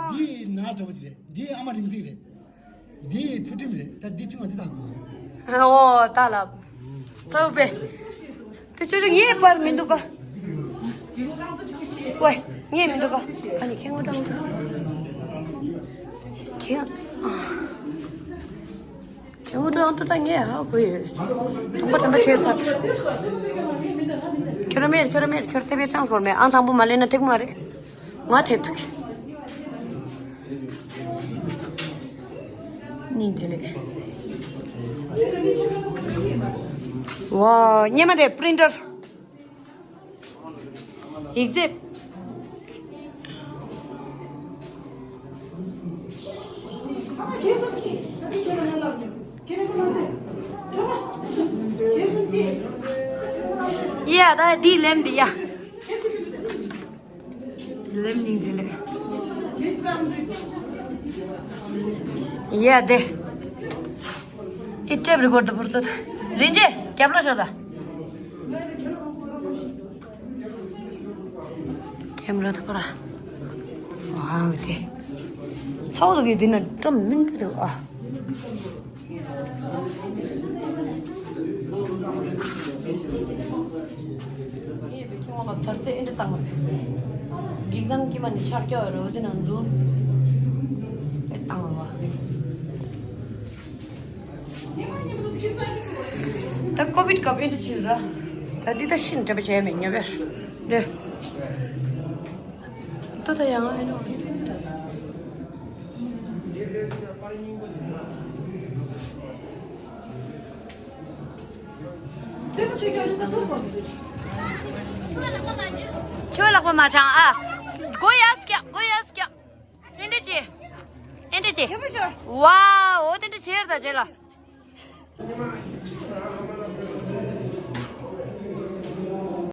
འདི་ན་གྲོགས་ཅིག་རེད། འདི་ཨ་མ་རིག་འཛིན་རེད། འདི་ཚུལ་ཁྲིམས་རེད། ད་འདི་ཆུང་བ་འདི་དང་། ཨོ་ད་ལབ། ཚ་བོ་པས། དེ་ཆོས་ཆོས་ངའི་པར་མི་འདུག་ག་ཝེ། ངས་མི་འདུག་ག་ཁ་ནས་ཁྱེད་ངོ་དྲང་། ཁྱེད། ཨ། དེ་འུ་ཀྲང་ཏུ་ད་ངས་ཧ་གོ་ཡོད། དང་པོ་དམ་པ་ཆོས་ཚར། ཁྱོད་ར་མེད་ཁྱོད་ར་མེད་ཁྱོད་ཐེབས་པའི་ཆང་སྐོར་མེད་ཨང་དང་པོ་མ་ལེན་ན་ཐེབས་མ་རེད། ང་ཐེབས་ཐུག་སྙིང་རྗེ་ལེ། ཝ། སྙེ་མ་དེ་པི་རིན་ཊར། ཡིག་ཚད། ཡ་ད་འདི་ལེམ་འདི་ཡ། ལེམ་སྙིང་རྗེ་ལེ། ཡ་དེ། ཨི་ཊེབ་རི་ཀོར་ཌི་པུར་ཏོ། རིན་ཆེན་རྒྱབ་ལོགས་ཤོག་ད། ཀེམ་ར་ཐོག་ར། ཨ་ཝ་དེ། ཚའོ་དུ་གི་འདི་ན་ཀྲམ་མིན་གི་འདུག་ཨ། ངས་བའི་ཁྱི་ངོ་བབ་ཐར་ཚེ་ཨེ་འདྲ་བཏང་བ་རེད། གིག་དམ་ཀྱི་མ་ནི་ཆར་སྐྱོ་བ་རེད་འོ་དེ་ན་འཛུལ། ཨེ་བཏང་བ། ད་ཀོ་བིད་སྐབས་ཨེ་འདྲ་ཕྱིན་ར། ད་འདི་ད་ཤིན་འདྲ་པ་བྱས་མེད་ཉེ་བར། འདི། ད་ད་ཡང་ཨེ་འདྲ། ཆུ་ལག་པ་མ་བྱང་ཨ། སྒོ་ཡ་སྐྱག་སྒོ་ཡ་སྐྱག་དེ་འདྲ་ཅི། དེ་འདྲ་ཅི། ཝའོ་དེ་འདྲ་ཆེར་ད་རྗེ་ལ།